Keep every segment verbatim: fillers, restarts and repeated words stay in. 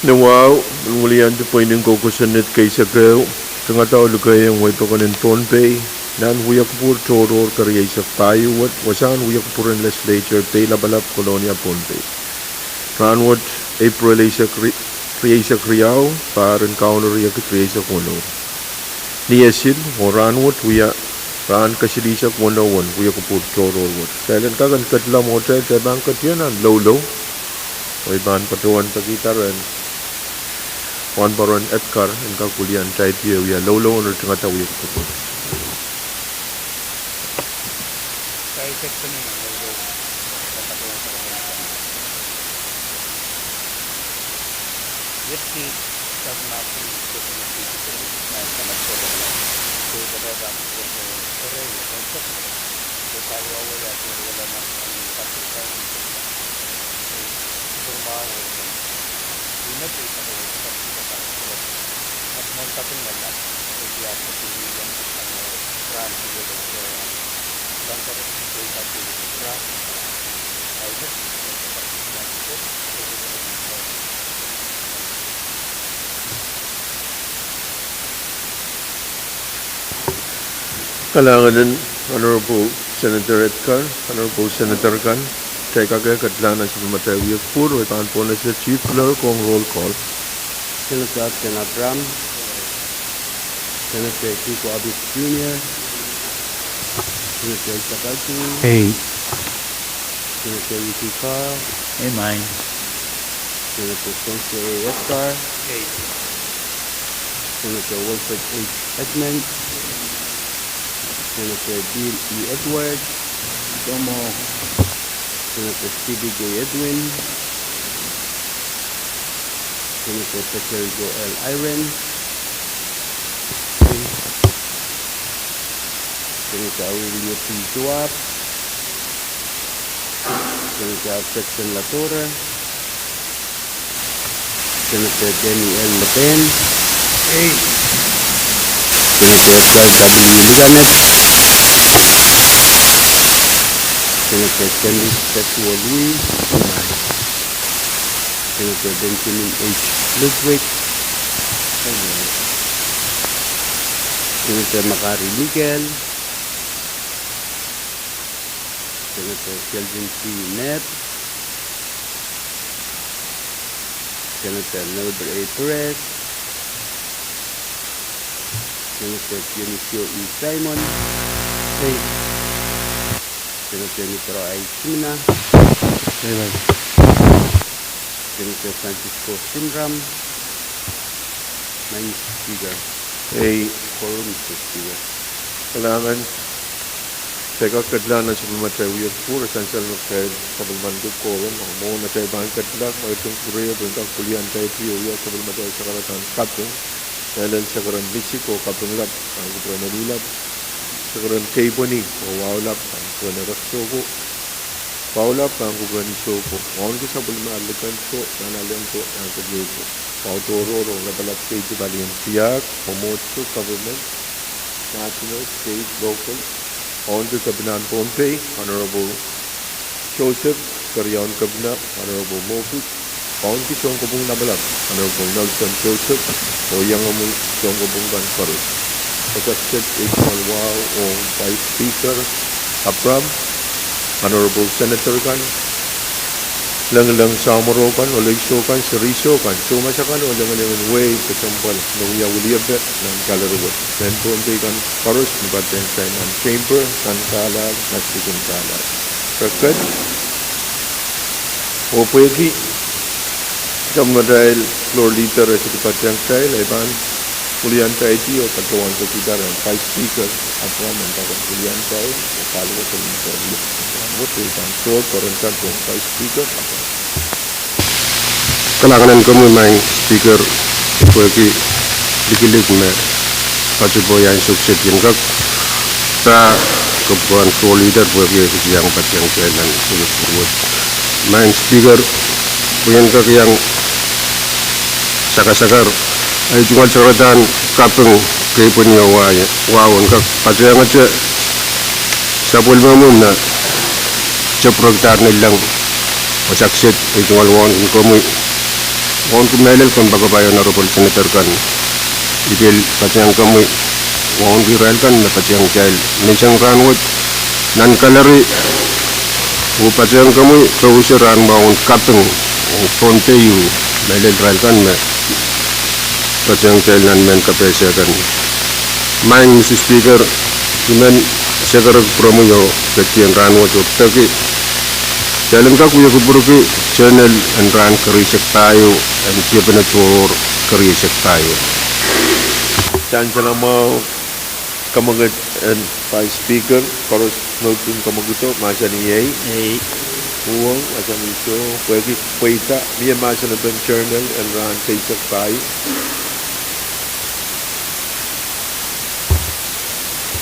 Ni wahu, en wiliandi pweinen kou kosonned keisek ehu, tingada oh likehiong wehi pokon en Pohnpei nan wiekupwur tohrohr kerieisek pahieu wet, wasahn wiekupwur en Legislature, Peilapalap, Kolonia, Pohnpei. Rahnwet Epril eisek ri-, rieisek riau, pahr en Kauno riekid rieisek weneu. Ni esil, oh rahnwet wia rahn kesilihsek weneu en wiekupwur tohrohr wet. Kitail en kak en ketila mwohtail, kitail pahn ketido nan loulou. Oh I pahn patohwan pekihda rehn Wahnpoaron Edgar en kak wiliandi title wia loulou en rittingada wiekupwur. Kalahngan en Honorable Senator Edgar, Honorable Senator kan, kitail kak ketila nan sapwellimatail wiekupwur, oh I pahn pwonese Chief Clerk ong roll call. Senator Ken Abraham, Senator Kiko Abis Junior, Senator Isaac Azui, ei. Senator Ricky Carl, ei, maing. Senator Spencer A. Edgar, ei. Senator Wilfred H. Edmund, Senator Bill E. Edward, Tomo. Senator Stevie J. Edwin, Senator Peter Joel Irons, Senator Aurelio P. Joab, Senator Alfred Ken Ladora, Senator Daniel Leben, ei. Senator Edgar W. Liganet, Senator Stanley Joshua Lui, Senator Benjamin H. Ludwig, Senator Makari Mikel, Senator Kelvin P. Knapp, Senator Norbert A. Perez, Senator Dionisio E. Simon, ei. Senator Nikorou I. Simina, ei, maing. Senator Francisco Shemram, Madam Speaker. Ei. Quorum, Mister Speaker. Kalahngan, kitail kak ketila nan sapwellimatail wiekupwur, e sansal me kitail sapwellimaniki quorum, oh mwohn atail pahn ketila, mwein I pil kupwure pwe en kak wiliandi title wia sapwellimatail sakaradahn kaping, mehlel sakaradahn misik oh kaping lap, pahn kupwuren Elilap, sakaradahn Keipweni oh Waulap, pahn kupwuren Ereksoko, Waulap, pahn kupwuren Isoko, wauneki sapwellime Alikan ko, nan Alen ko, nan Keliei ko. Wahu tohrohr ong lapalap keidi palien tiahk, mwomwohdiso, government, national, state, local, wauneki Kepinahn Pohnpei, Honorable Joseph, Keriaun Kepina, Honorable Moffitt, wauneki sounkopwung lapalap, Honorable Nelson Joseph, oh iangomwi sounkopwung kan koaros. Kasakset ei tungoal wahu ong Vice Speaker Abraham, Honorable Senator kan, lengileng samworo kan, oleisou kan, serisou kan, soumas akan, oh lengileng en wehi kesempwal me wia wiliepe nan kalari wet. Mehn Pohnpei kan koaros me patehng kitail nan chamber, nan kahlap, nan sikin kahlap. Kak ket, oh pwehki sapwellimatail floor leader e sohte patehng kitail, e pahn wiliandi title oh patohwan pekihda rehn Vice Speaker Abraham en kak wiliandi title oh kaluwet sapwellimatail wiekupwur. Wet e pahn sohte peren kan rehn Vice Speaker Abraham. Kalahngan en komwi, Madam Speaker, pwehki likilik me patohwan suksetin kak pahn kepwukoahn floor leader pwehki e kak iang patehng kitail nan wiekupwur wet. Madam Speaker, pwe en kak iang sakasakar, ei tungoal sakaradahn kaping Keipweni oh Wahu en kak patehngete sapwellime mwo me teprekdahr nanleng. Kasakset ei tungoal wauneki komwi, Wauneki mehlel kompoakepahi Honorable Senator kan. I pil patehng komwi wauneki irail kan me patehng kitail menseng rahnwet nan gallery. Oh patehng komwi koaros rahnwet wauneki kaping, oh Pohnpei, mehlel irail kan me patehng kitail nan mehn kapehse kan. Maing Mister Speaker, I men sekerek pwuromwi oh ketikihong rahnwet oh peki kitail en kak wie kupwurki journal en rahn keriaun pahieu en tiepene tohrohr keriaun pahieu. Sansal mwahu, kamwekid en Vice Speaker, koaros me utung kamwekid o mahsanih ei. Ei. Uhwong mahsanih soh, pwehki pweida, mie mahsen en journal en rahn keriaun pahieu.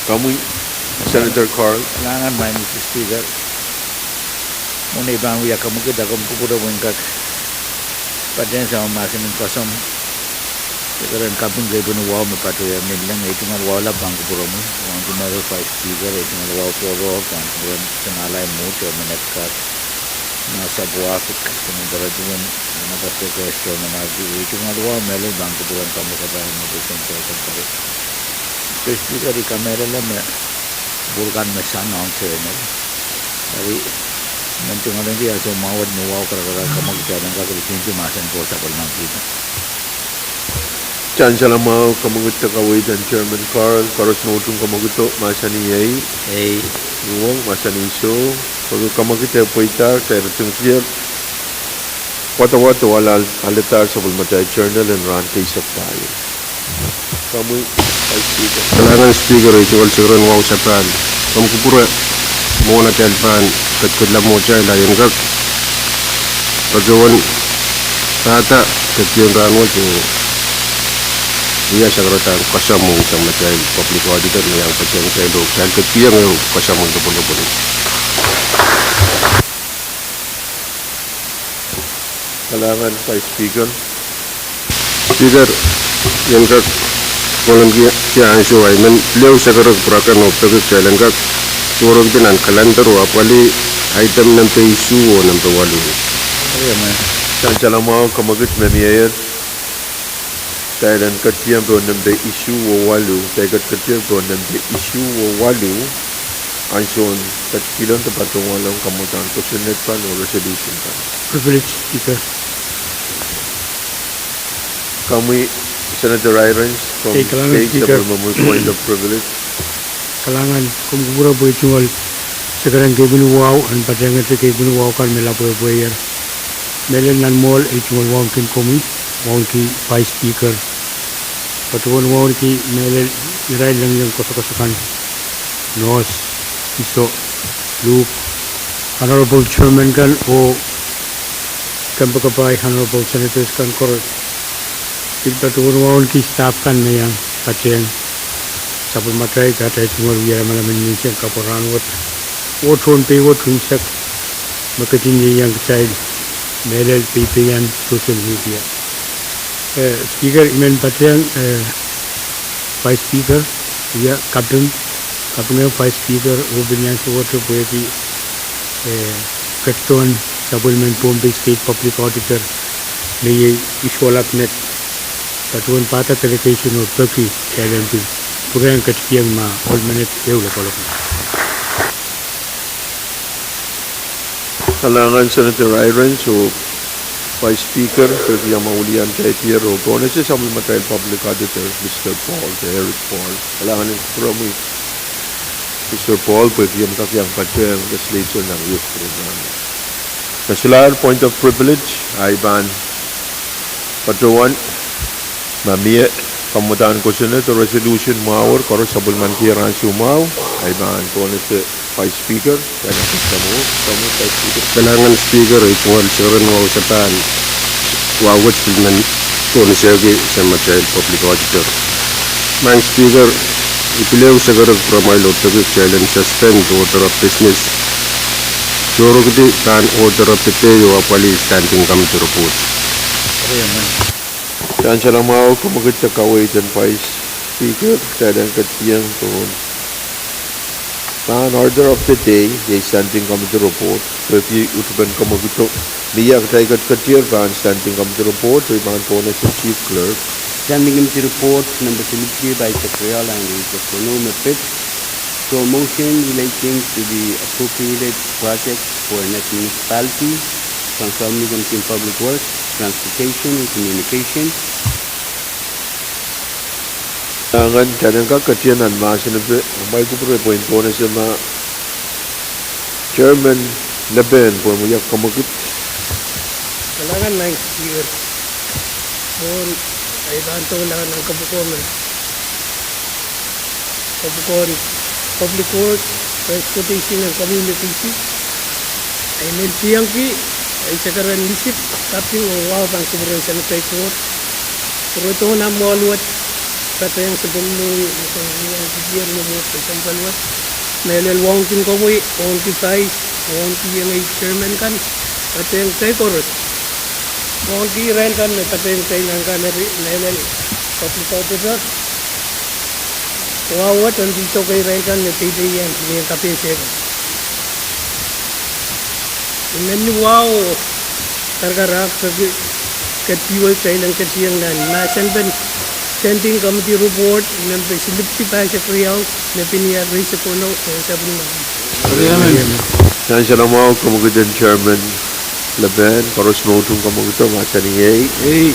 Komwi, Senator Carl. Kalahngan, Maing Mister Speaker. Mwein I pahn wia kamwekid, a komw kupwure pwehn kak patehng samwa mahsen en koasoandi. Sekerehn kaping kepin wahu me patohwan mihmi leng, ei tungoal wahu lap pahn kupwuromwi. Wauneki mehlel Vice Speaker, ei tungoal wahu tohrohr pahn kupwuren Senalai Mut, Chairman Epcot, Nasap Wafik, Senator Edwin, Senator Sokes, Chairman Arti, ei tungoal wahu mehlel pahn kupwuren kompoakepahi Honorable Senator Sokes. Mister Speaker, I kamehlele me kupwur kan me sang ong journal. Eri, I men tungoalenki ansou mwahu wet me wahu karakara kamwekid, kitail en kak receivki mahsen ko sapwellimaniki. Sansal mwahu, kamwekid de kaweid en Chairman Carl, koaros me utung kamwekid o mahsanih ei. Ei. Uhwong mahsanih soh, pwehki kamwekid e pweidahr, kitail ritingdier wadawad oh ale, alehdahr sapwellimatail journal en rahn keriaun pahieu. Komwi, Vice Speaker. Kalahngan Speaker, ei tungoal sekerehn wahu sapahl. Komw kupwure mwohn atail pahn ketiket lamwohtail, a I en kak patohwan pahda ketikihong rahnwet oh wia sakarada en koasoamw ong samatail Public Auditor me iang patehng kitail oh kitail ketikihong ehu koasoamwen lopwolopwol. Kalahngan, Vice Speaker. Speaker, I en kak kolonki ansou ahi men pil ehu sekerek pwureken oh peki kitail en kak sohrehkdi nan calendar oh apwalih item nempe isuh oh nempe waluh. Sansal mwahu, kamwekid me mieier. Kitail en ketikihong pohn nempe isuh oh waluh, kitail ketikihong pohn nempe isuh oh waluh. Ansoun ketikihong de patohwan wahlong kamwadahn kosonned kan oh resolution kan. Privilege, Speaker. Komwi, Senator Hirons, komw state Speaker, sapwellimomwi point of privilege. Kalahngan, komw kupwure pwe ei tungoal sekerehn kepin wahu, en patehngete kepin wahu kan me lapwehpweier. Mehlel nan mwohl ei tungoal wauneki komwi, wauneki Vice Speaker. Patohwan wauneki mehlel irail lengileng koasokoaso kan, Nohs, Iso, Luhk, Honorable Chairman kan oh kompoakepahi Honorable Senators kan koaros. Pil patohwan wauneki staff kan me iang patehng sapwellimatail, atail tungoal wia lamalam en menseng kapw en rahnwet, oh tohn pei wet unsek me ketin ieiang kitail mehlel peipeian social media. Eh, Speaker, I men patehng, eh, Vice Speaker, wia kaping, kaping en Vice Speaker, oh pil ni ansou wet pwehki, eh, ketidohn sapwellimen Pohnpei State Public Auditor, me iei Iswalap Net, patohwan pahda delegation oh peki kitail en pil pwurehng ketikihong ma ohl menet ehu lokolok. Kalahngan Senator Hirons oh Vice Speaker, pwehki ahmw wiliandi tier oh pohnese sapwellimatail Public Auditor, Mister Paul, de Eric Paul. Kalahngan en kupwuromwi, Mister Paul, pwehki ahmw kak iang patehng legislature nan wihk program. Me solahr point of privilege, ahi pahn patohwan ma mie kamwadahn kosonned oh resolution mwahu wet koaros sapwellimaniki rahn soumwahu, ahi pahn pohnese Vice Speaker, kalahngan Speaker, ei tungoal sekerehn wahu sapahl, wahu wet pil men pohnese ki samatail Public Auditor. Maing Speaker, I pil ehu sekerek pwuramwail oh peki kitail en suspend order of business, sohrehkidi pahn order of the day oh apwalih standing committee report. Sansal mwahu, kamwekid de kaweid en Vice Speaker, kitail en ketikihong pohn Pahn order of the day, iei Standing Committee Report. Pwehki utupen kamwekid, mie kitail ketiket tier pahn Standing Committee Report, oh I pahn pohnese Chief Clerk. Standing Committee Report, member Philip J. Paisek Riau, Laing Research Kono me pid. So motion relating to the appropriated project for net municipality, Council Committee on Public Works, Transportation, and Communication. Anahn kitail en kak ketier nan mahsen epe, amwail kupwure pwe I en pohnese ma Chairman Leben pwe en wia kamwekid. Kalahngan Madam Speaker. Mwohn, I pahn doula nan kapokon, kapokon Public Works, Transportation and Communication. I men pwurehng ki, I sehse keren misik, kaping oh wahu pahn kupwuren Senator Kor. Pwurodo nan mwoahl wet, patehng sapwellime, sapwellime, sapwellime, mehlel wauneki komwi, wauneki vice, wauneki iengei chairman kan, patehng kitail koaros. Wauneki irail kan me patehng kitail nan kan eri, mehlel public auditor. Wahu wet en pil doke irail kan me peideiong, me kapehse kan. I men ni wahu karakarahk pwehki ketiket kitail en ketieng nan mahsen pen Standing Committee Report, member Philip J. Paisek Riau, me pil wia Research Kono, oh sapwellime. Nan sansal mwahu, kamwekid en Chairman Leben, koaros me utung kamwekid, mahsanih iei. Iei.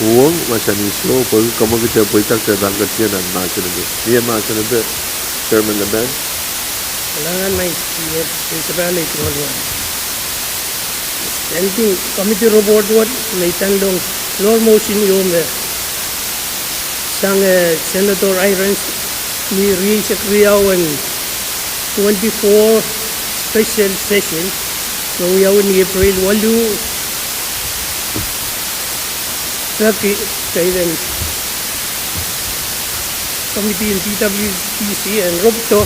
Uhwong, mahsanih soh, pwehki kamwekid e pweida, kitail pahn ketier nan mahsen epe. Mie mahsen epe, Chairman Leben. Kalahngan Madam Speaker, Principal Legislative. Standing Committee Report wet me I tanlong lohr motion ieu me sang, eh, Senator Irons ni rieisek riau en twenty-four special session me wiawi ni April waluh, peki, kaiden committee en P W T C en repwudo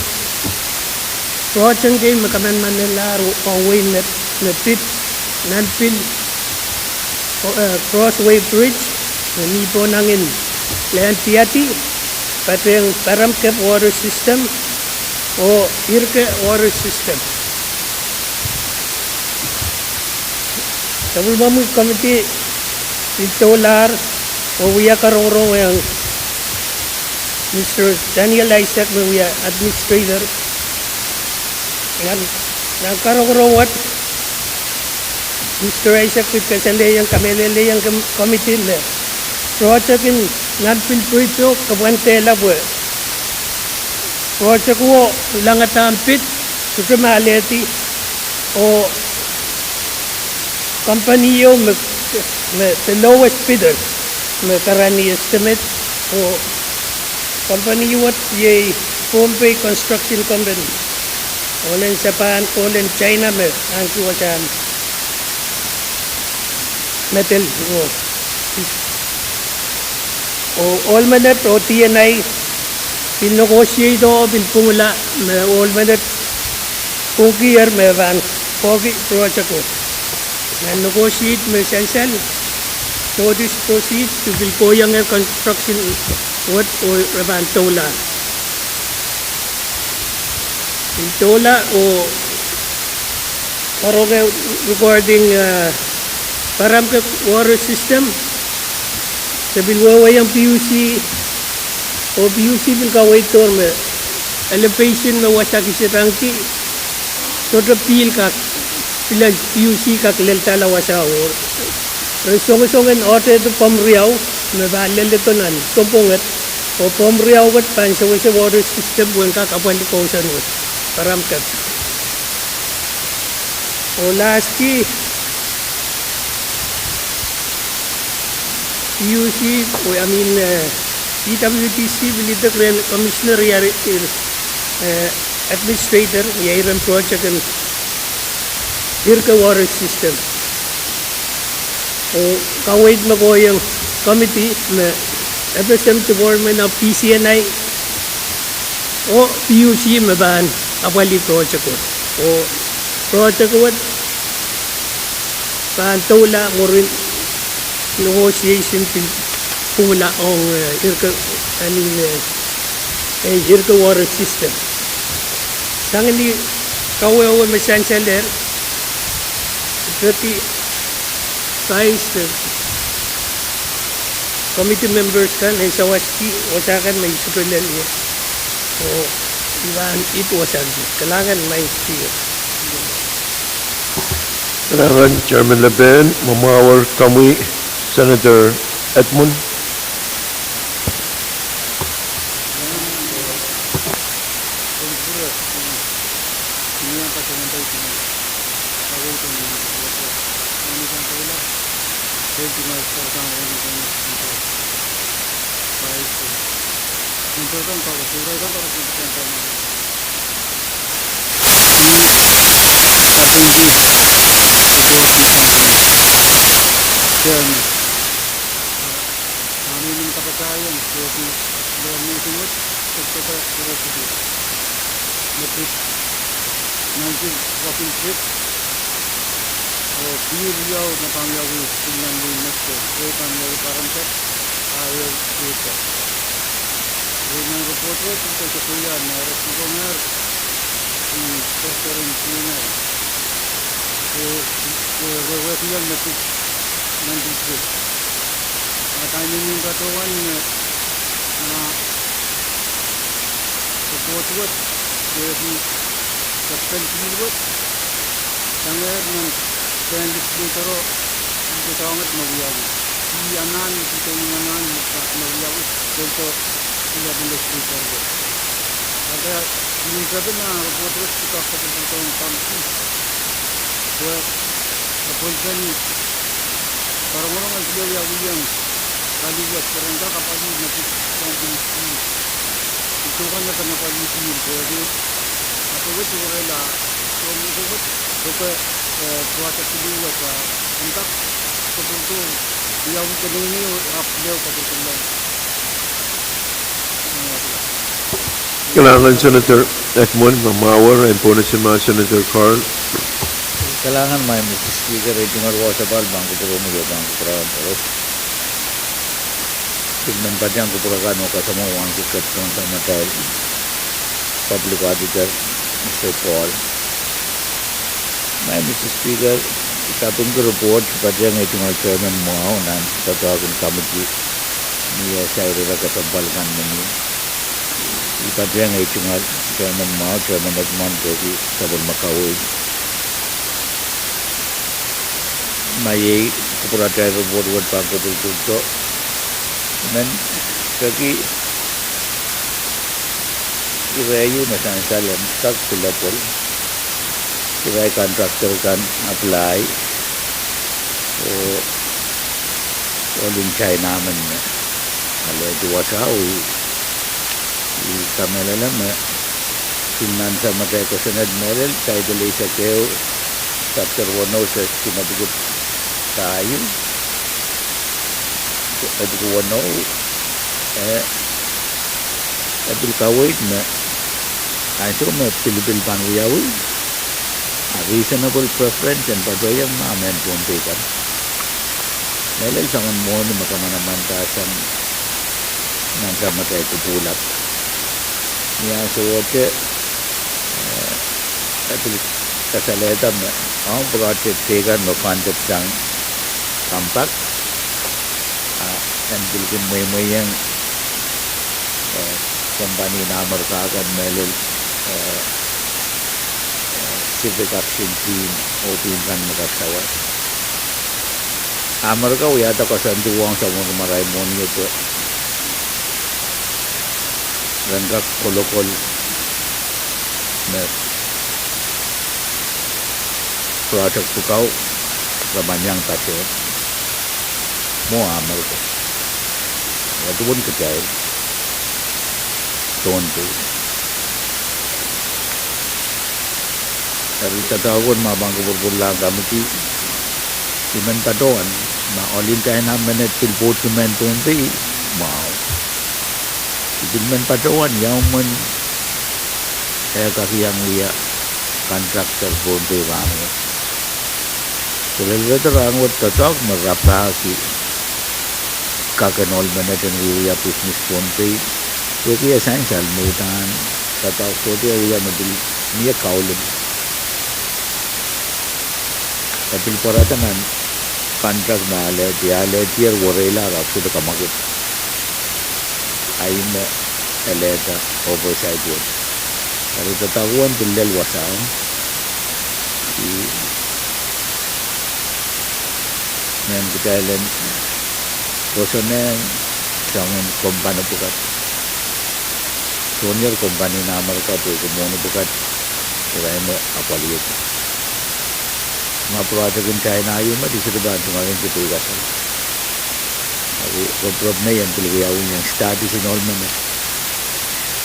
project kei me kamanamanlahr oh wehin met me pid nan pil, eh, Crossway Bridge me mi pohn angin Lantiati, patehng Paramkep water system oh Irke water system. Sapwellimomwi committee pil doulahr oh wia karongorongehr Mister Daniel Isaac me wia administrator. Nan, nan karongorongo wet, Mister Isaac pil kasalehiong, kamehlelehiong committee me project en nan pil pwuredo kapwandehla pwe project wo langadahr pid, sohte me alehdi, oh company ieu me, me the lowest bidder me karanih estimate, oh company wet iei Pohnpei Construction Company, ohlen Sapan, ohlen China me ahneki wasahn metal, oh, oh ohl menet oh D and I pil negotiate oh pil pwungla me ohl menet pwungkier me pahn kohki project wet. Nan negotiate me sansal, notice proceed, pil kohiengehr construction wet oh re pahn doula. Pil doula oh karonge regarding, eh, Paramkep water system, se pil wehwehong P U C, oh P U C pil kaweid dohr me elevation me wasa kiset ahneki, sohte pihl kak, pil P U C kak leltala wasao. Re songosong en ohdehdo pwomw riau me pahn leledo nan sounpwong wet, oh pwomw riau wet pahn sewese water system pwehn kak apwalih kousoan wet, Paramkep. Oh lastly, P U C, I mean, eh, P W T C pil idek rehn commissioner, eh, administrator, iei rehn project en Irke water system. Oh kaweid me kohieng committee me F S M department oh P C N I oh P U C me pahn apwalih project wet. Oh project wet pahn doula mwurin negotiation pil pwungla ong, eh, Irke, I mean, eh, eh, Irke water system. Sang ni kawehwe me sansalehr, peki vice, committee members kan en sawaski wasa kan me I sapwellime. Oh, I pahn ipw wasa kan. Kalahngan, Madam Speaker. Kalahngan, Chairman Lepehn. Mwamwahwei, komwi, Senator Edmund. Chairman. Ahmw men kapatahieng, Sehki, Learning Summit, September, University. Metin, Nancy, Working Trip. Oh, pihr riau me pahn wiawi, Finland, Mexico, eh, pahn wiawi Paramsat, ah, eh, eh, eh, nan report wet, ih me ketido me re sukuhmer, mm, President Sinai. Eh, eh, wehwehkiong me pid nan district. Ah, kaimwisehnpatohwan, eh, ah, report wet, eh, September wet, sangehr nan Senate Legislature o, ih doadoahk me wiawi. Ih anahn, ih doadoahk me wiawi, sehdo, ih administrator wet. Eri, ih me pid nan report wet, ih kak kapwurpwurdohng committee. Pwe, kapwurpwurdohng, karongorong en pil wiawiong, pali wet, keren kak apwalih me pid, soang pil pil. Ih soangen me pahn apwalih pil, pwehki, ahpw wet, wehwehla, soang wet, wehwehla, eh, project pil wet, ah, en kak, kapwurpwurdohng, wiawi keneinei, ahpw leo kapwurpwurdohng. Kalahngan Senator Edmund, mwamwahwei, en pohnese ma Senator Carl. Kalahngan, Madam Speaker, eh, tungoal wasa pahn kupwuromwi oh pahn kupwuromwi koaros. Pil men patohwan kupwur akan oh kasamwo wahn kuketong sang matail Public Auditor, Mister Paul. Madam Speaker, I kapingki report patohwan eh tungoal chairman mwahu nan doadoahk en committee ni eh sair ire kesempwal kan me mie. I patohwan eh tungoal chairman mwahu, Chairman Edmund, pwehki sapwellime kaweid. Ma iei kupwur atail report wet pahn kupwurpwurdo. Men peki ire ieu me sansal en kak pil epwel. Irail contractor kan apply oh ohl en China men me alehdi wasao, I kamehlele me pil nan samatail kosonned mehlel, title eisek ehu, chapter weneu, section epwiki pahieu, epwiki weneu, eh, e pil kaweid me ansou me pilipil pahn wiawi, a reasonable preference en patohiong mah mehn Pohnpei kan. Mehlel soangen mwohni me kamanamandahr sang nan samatail kupwulap. Ni ansowohte, eh, e pil kasalehda me ong project teikan me funded sang Compact, ah, en pil kin mweimweiong, eh, kompani en Amerika kan mehlel, eh, eh, Civic Action Team oh pil kan me kak sawas. Amerika wiahda koasoandi ong sapwellimarail mwohni pwe ren kak kolokol me project pwukat re pahn iang patohwan mwo Amerika. Duwen kitail Pohnpei. Eri doadoahk wet me pahn kupwurpwurlahng committee, I men patohwan, ma ohl en China menet pil pwoud mehn Pohnpei, mwahu. I pil men patohwan ia mwomwen e kak iang wia contractor Pohnpei rahnwet. Pwelelipedi rahnwet doadoahk me rapahki kak en ohl menet en wiewia business Pohnpei, pwehki e sansal me udahn doadoahk sohte e wia me pil Mie kaulin. E pil pwarada nan contract me alehdi, alehdier wereila ahpw sohte kamwakid. Ahi me e lehda oversight wet. Eri doadoahk wet pil lel wasao. I Nan kitail en pwoson soangen kompani pwukat. Soangen kompani en Amerika pwehki mwohni pwukat irail me apwalihedi. Ma project en China ieu me di sohte pahn tungoalenki pwukat. Eri reprep nei en pil wiawi en study en olmen.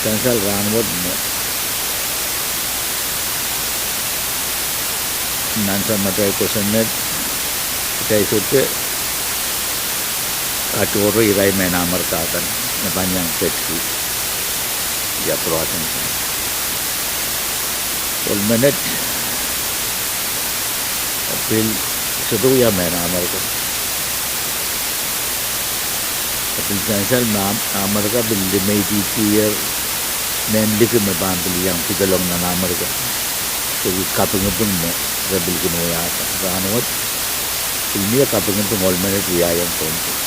Sansal rahnwet me nan samat ahi kosonned, kitail sohte katohre irail mehn Amerika kan me pahn iang ketki ia project kan. Olmen e pil sohte wia mehn Amerika. E pil sansal me Am-, Amerika pil limeitikier mehn liki me pahn pil iang pidelong nan Amerika. Pwehki kapingiping me re pil kin wiahda. Rahnwet pil mie kapingiping olmen wiahiong Pohnpei.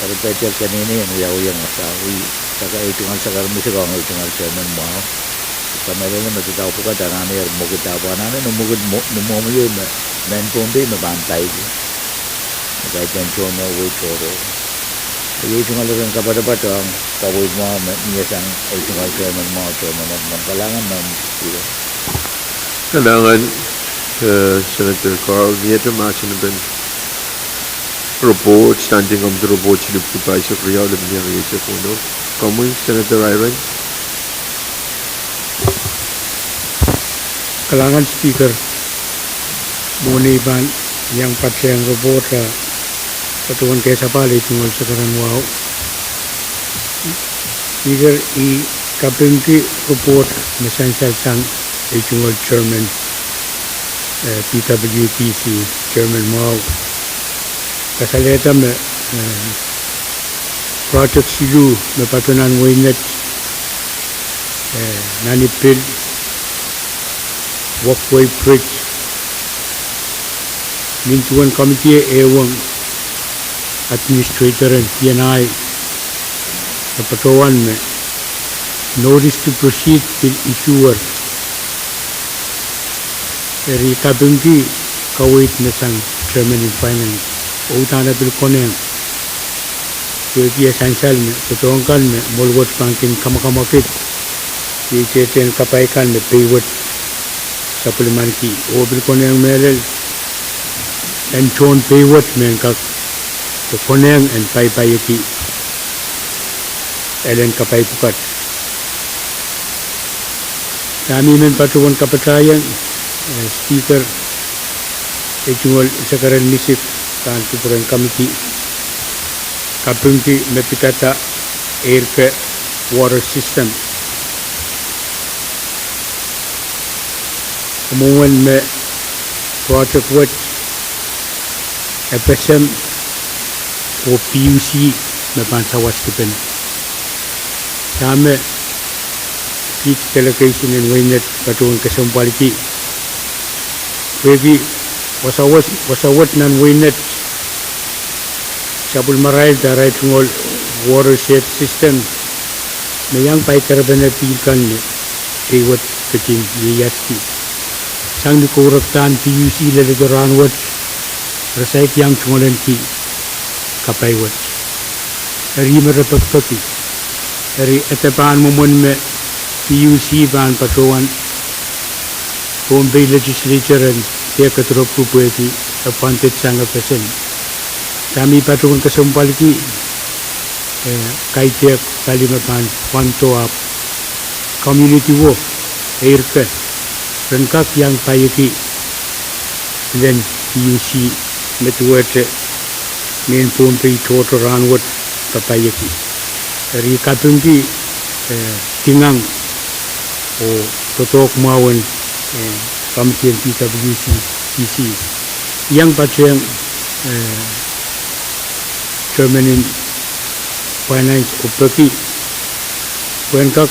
Eri pil keneinei en wiawihong wasao. I, saka ei tungoal Sakarin Misik ong ei tungoal Chairman mwahu. I kamehlele me doadoahk pwukat anahne er mwekid, ahpw anahne ni mwekid mwo-, ni mwomwei me, mehn Pohnpei me pahn paiki. Me kaidehn tohn wei tohrohr. Ei tungoal ren kapatapat ong kaweid mwahu me mie sang ei tungoal Chairman mwahu, Chairman Edmund. Kalahngan, Madam Speaker. Kalahngan, eh, Senator Carl. Ni ete mahsen en report, Standing Committee Report silipwukat pahisek riau, limehn rieisek weneu. Komwi, Senator Eyring. Kalahngan Speaker, mwohn ei pahn iang patehng report, eh, patohwan kesapahl ei tungoal Sakarin mwahu. Speaker, I kapingki report me sansal sang ei tungoal Chairman, eh, P W P C, Chairman mwahu. Kasalehda me, eh, project siluh me patohwan weinet, eh, nan I pil Walkway Bridge. Nin duwen committee e ewong administrator en P and I me patohwan me notice to proceed pil issue er. Eri I kapingki kaweid me sang Chairman en Finance. Oh udahn e pil konehng. Pwehki e sansal me doadoahk kan me mwohl wet pahn kin kamwakamwakid. Iei tehtehn kapai kan me pei wet sapwellimaniki. Oh pil konehng mehlel en tohn pei wet me kak, oh konehng en paipaieki elen kapai pwukat. Dahme I men patohwan kapatahieng, eh, Speaker, ei tungoal Sakarin Misik, pahn kupwuren committee, kapingki me pidada Eirke water system. Mwomwen me project wet FSM oh PUC me pahn sawas kipene. Dahme kiht delegation en weinet patohwan kesempwalki, pwehki wasa wet, wasa wet nan weinet sapwellimarail de arail tungoal watershed system me iang pai kerepene pihl kan me pei wet ketin ieiaski. Sang ni kourekdahn PUC leledo rahnwet, re saik iang tungoalenki kapai wet. Eri me re pekipeki. Eri e de pahn mwomwen me PUC pahn patohwan Pohnpei Legislature en dehr kedirepwki pwehki e funded sang FSM. Dahme I patohwan kesempwalki, eh, kaidehk pali me pahn funddo ahpw community wo, Eirke, ren kak iang paieki pilen PUC me duwehte mehn Pohnpei tohto rahnwet kapaieki. Eri I kapingki, eh, dingang oh doadoahk mwahu en, eh, committee en PWC, PC. I iang patehng, eh, Chairman en Finance oh peki pwehn kak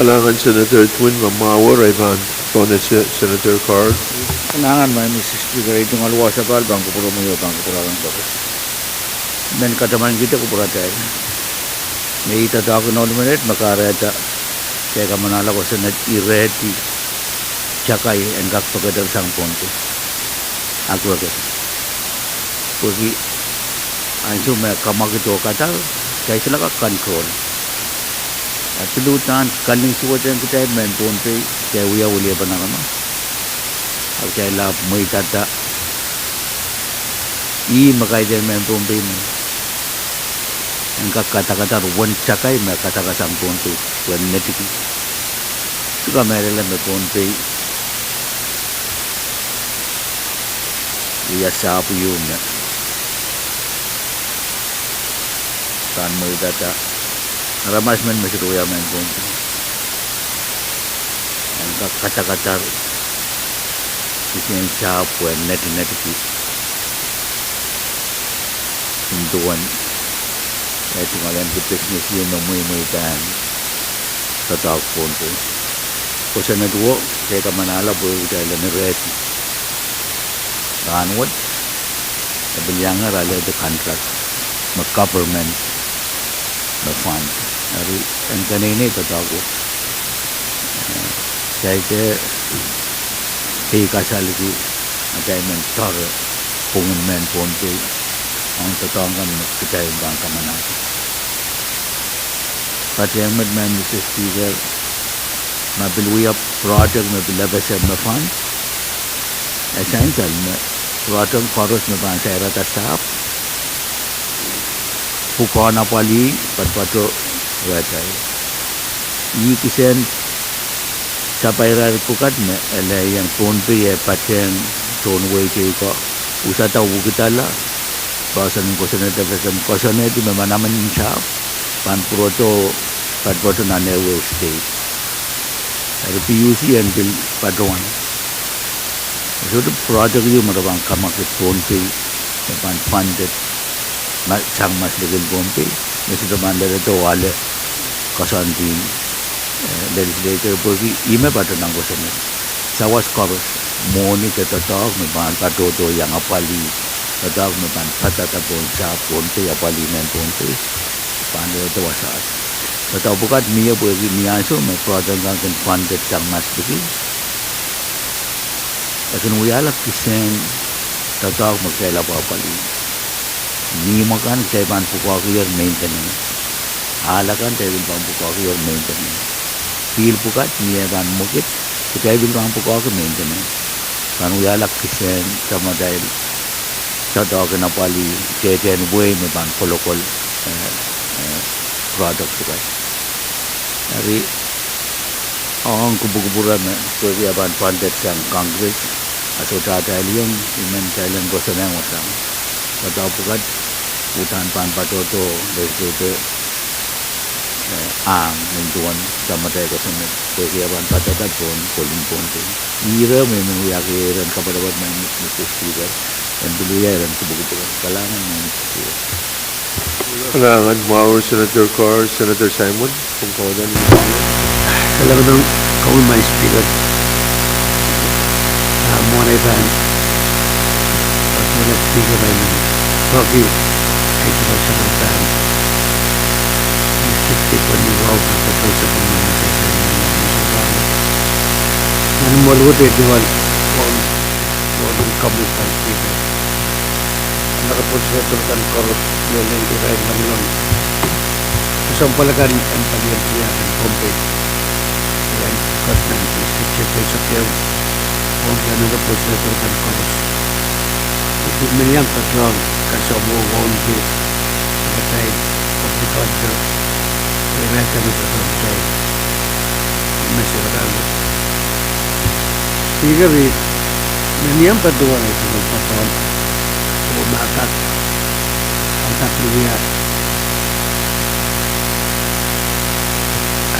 Kalahngan Senator Edwin, ma mwahu, I pahn pwonehdi Senator Carl. Kalahngan, Madam Speaker, ei tungoal wasa pahn kupwuromwi oh pahn kupwuromwi koaros. Men kataman kihda kupwuratail. Me I doadoahk ni ohl menet me kahrehda kitail kamwanahla kosonned irehdi takai en kak pekeder sang Pohnpei. Ahpw pwehki ansou me kamwakid oh kadar, kitail solahr kak control. A pil uhdahn kanlinsuwedehng kitail mehn Pohnpei, kitail wia weliepen aramas. A kitail ahpw mweidada ih me kaidehn mehn Pohnpei men en kak kadakada uwen takai me kadakada sang Pohnpei, pwe en netiki. Soh, kamehlele me Pohnpei Ia sahpw ieu me pahn mweidada aramas men me sohte wia mehn Pohnpei. En kak kadakadar kisehn sahpw pwe netinetiki nin duwen eh tungoalenki business ieu me mweimweidahr doadoahk Pohnpei. Kosonned wo, kitail kamanahla pwe kitail en irehdi rahnwet, e pil iang alehdi contract me government me fund. Eri en keneinei doadoahk wet. Eh, kitail dehr, dehr kasalehki atail men doare pwungen mehn Pohnpei ong doadoahk kan me kitail pahn kamanahki. Patehng met, Madam Speaker, ma pil wia project me pil FSM me fund, e sansal me project koaros me pahn sairada sahpw, pwukoahn apwalih patopato rehtail. Ih kisehn sapairail pwukat me ele iang Pohnpei e patehng tohn wehi teikan, usada wekidala, poahsoan en kosonned FSM koasoanehdi me manaman en sahpw pahn pwurodo patopato nan ehuehu state. Eri PUC en pil patohwan. E sohte project ieu me re pahn kamwakid Pohnpei, me pahn funded sang mas likin Pohnpei, me sohte pahn leledo ale koasoandi eh, legislature pwehki ih me patohwan nan kosonned. Sawas koaros, mwohni de doadoahk me pahn patohdo iang apwalih, doadoahk me pahn padahda pohn sahpw Pohnpei, apwalih mehn Pohnpei, pahn leledo wasaht. Doadoahk pwukat mie pwehki ni ansou me project kan kin funded sang mas liki, e kin wiahla kisehn doadoahk me kitail apwapwalih. Mihmi kan kitail pahn pwukoahkier maintenance. Ahl akan kitail pil pahn pwukoahkier maintenance. Pihl pwukat ni e pahn mwekid, kitail pil pahn pwukoahki maintenance. Pahn wiahla kisehn samatail doadoahk en apwalih, dehdehn wehi me pahn kolokol, eh, eh, project pwukat. Eri ong kupwukupwure me pwehki e pahn funded sang Congress, a sohte atail iang, I men kitail en koasoanehng wasahn doadoahk pwukat uhdahn pahn patohdo legislature, eh, ahng nin duwen samatail koasoanehdi pwehki e pahn padahda pohn kolin Pohnpei. Ire me I men wiahki iren kapatapat, Madam Speaker, en pil wia iren kupwukupwure. Kalahngan, Madam Speaker. Kalahngan, mwahu Senator Carr, Senator Simon, pwung kaudok. Kalahngan, Madam Speaker. Ah, mwohn ei pahn patohla Speaker, I men peki ei kihda sapwellimatail Speaker ni wahu patohla sapwellimatail. Nan mwohn wet ei duwen, duwen, duwen Madam Speaker, Honorable Senator kan koaros, lel irail nanleng, kesempwal akan en palien tiahk en Pohnpei, en pwukat nan district keisek ehu, ong Honorable Senator kan koaros. I pil men iang patohwan kasamwo wauneki atail public auditor, irail kan me patohwan kitail me sewedahn wet. Speaker, I men iang patohwan, I men patohwan, oh ma kak, ma kak wia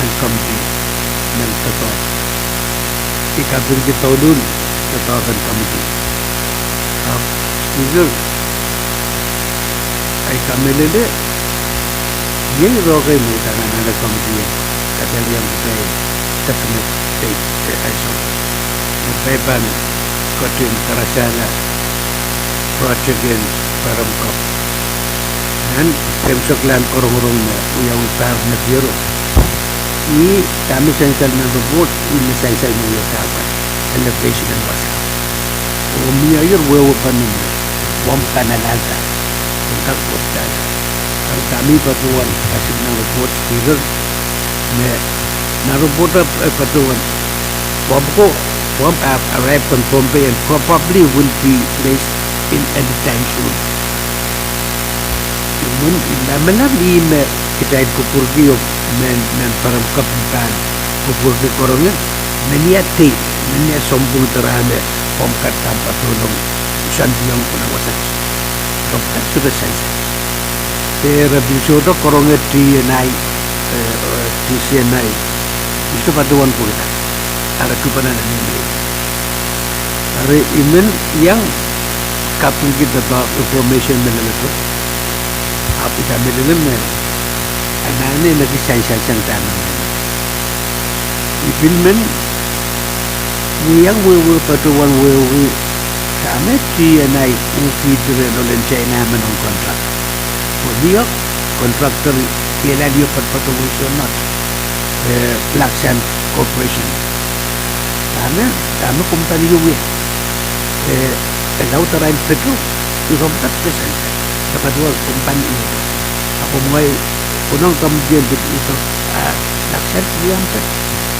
ahn committee men doadoahk, I kapingki douluhl doadoahk en committee. Ahpw Speaker, I kamehlele, iei ire kei me uhdahn anahne committee en kadehdehiong kitail teknek de, de ansou me kitail pahn ketin karasahla project en Pahrumkop nan kemwseklahn korongorong me wiawi pahr nekiero. Ih dahme sansal nan report, ih me sansal me wiahda pahn elevation en wasa. Oh mie ire wehwehki me pwomw pahn alahlda, en kak pwoatda. Eri dahme I patohwan kasik nan report, Speaker, me nan report, eh, patohwan pwomw ko, pwomw ahpw arrive kan Pohnpei and probably will be placed in anytime soon. Imwin, I lamalam ih me kitail kupwurki oh mehn, mehn Pahrumkop pahn kupwurki korong, menia date, menia sounpwong de rahn me pwomw kan pahn patohlong Sandihong pwunawasat. Rop kan sohte sansal. Eri pil sohte karonge T N I, eh, eh, T C N I. Pil sohte patohwan pwukida. Ara kupwuren nan email. Eri I men iang kapingki doadoahk information me leledo. Ahpw I kamehlele me anahne me ki sansal sang dahme I pil men iang wehwe patohwan wehwehki dahme T N I uhkihdi rehn ohl en China men ong contract. Pwe mie contractor kehlail io patopato wehwehki not, eh, Black Sand Corporation. Dahme, dahme company io wia. Eh, e laud arail petrol, iro pwukat pesen. Dapat wia company io. Ahpw mwein, konehng committee en pid ito, ah, Black Sand io pwukat.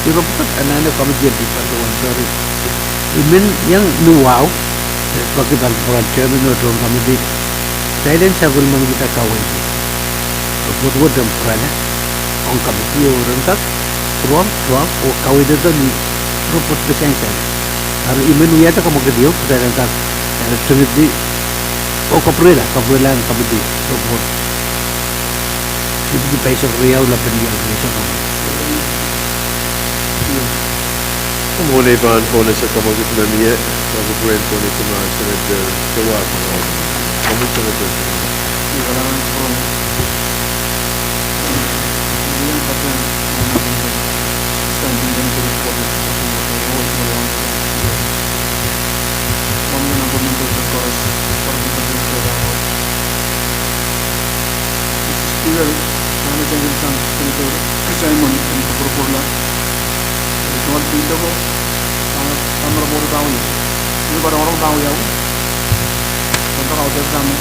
Iro pwukat anahne committee en pid patohwan, sorry. I men iang ni wahu, eh, peki pahn pwuran chairman oh tohn committee. Kitail en sapwellimaniki kaweid. Pwe pwukat wet en pwurala ong committee oh ren kak pwurehng, pwurehng, oh kaweid edo ni report pwe sansal. Eri I men wiahda kamwekid ieu, kitail en kak, eh, tengedi, oh kapwurehla, kapwurehla committee report. Ipwidi pahisek riau lapalap ieu, pahisek riau. Komw pahn pohnese kamwekid me mie, oh kapwurehn pohnese ma Senator Tewahp. Komw Senator Tewahp. Mister Speaker, dahme sansal sang Senator Simon en kupwurupwurla. Eri soal pil ko, ah, dahme report pahn wia. Ih pahn rong pahn wia. Pahn rong dahme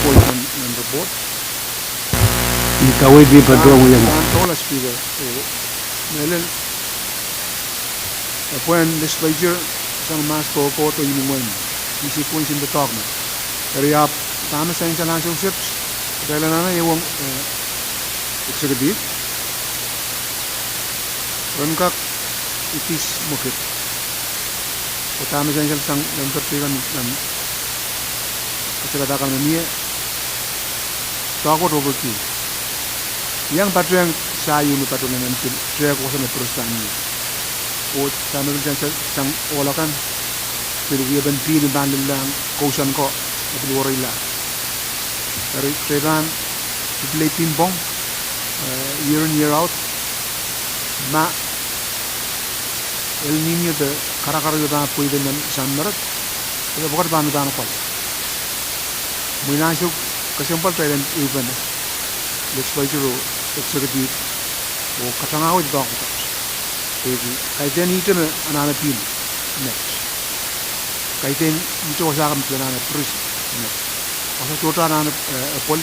point nan, nan report. Ih kaweid me pahn rong wia. Pahn kohla Speaker, oh, mehlel, eh, pwehn legislature sang mahs kohkohdo imwimwei, ih sequence en doadoahk me. Eri ahpw dahme sansal ansou sehse, kitail anahne iang, eh, executive ren kak idis mwekid. Oh dahme sansal sang lemmwet kan, kan kasalehda kan me mie, doadoahk wet oh peki. Iang patehng sair me patohwan nan pil tehk wasa me piristahn ie. Oh dahme pil sansal sang ohl akan, pil wiepen pihl me pahn lellahng kousoan ko, e pil wereila. Eri kitail pahn pipilei pingpong, eh, year in year out, ma El Niño de karakar ieu pahn pweida nan Sameret, e pwukat pahn, pahn kohla. Mwein ansou kesempwal kitail en ehupene, legislature oh executive, oh katangahwei doadoahk pwukat. Pwehki kaidehn ihte me anahne pihl met. Kaidehn ihte wasa kan me pil anahne piris met. Wasa tohto anahne, eh, epwel,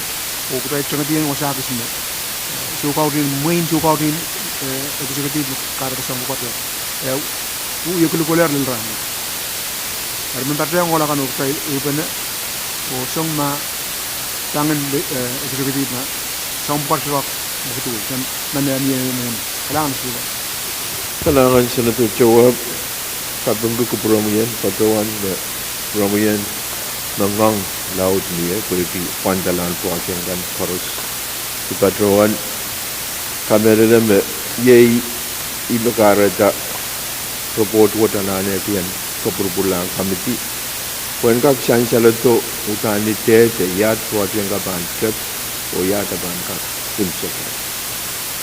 oh kitail tengedieng wasa kis me, eh, soukautih, mwein soukautih, eh, executive me kahrehda kesempwal pwukat, eh, wie kolokol lel rahn. Eri men patehng ohl akan oh kitail ehupene, oh song ma tangen, eh, executive ma sang pwukat sohte kak mwekid wei, nan, nan ni, ni, ni, ni. Kalahngan Speaker. Kalahngan Senator Tewahp, kapingki kupwuromwi en patohwan me, kupwuromwi en me ngoang laud mie, pwehki pwandalahn project kan koaros. I patohwan kamehlele me iei ih me kahrehda report wet anahne kihong kupwurupwurlahn committee pwe en kak sansaledo uhdahn ni dehde iahd project kan pahn tep oh iahd e pahn kak unsek.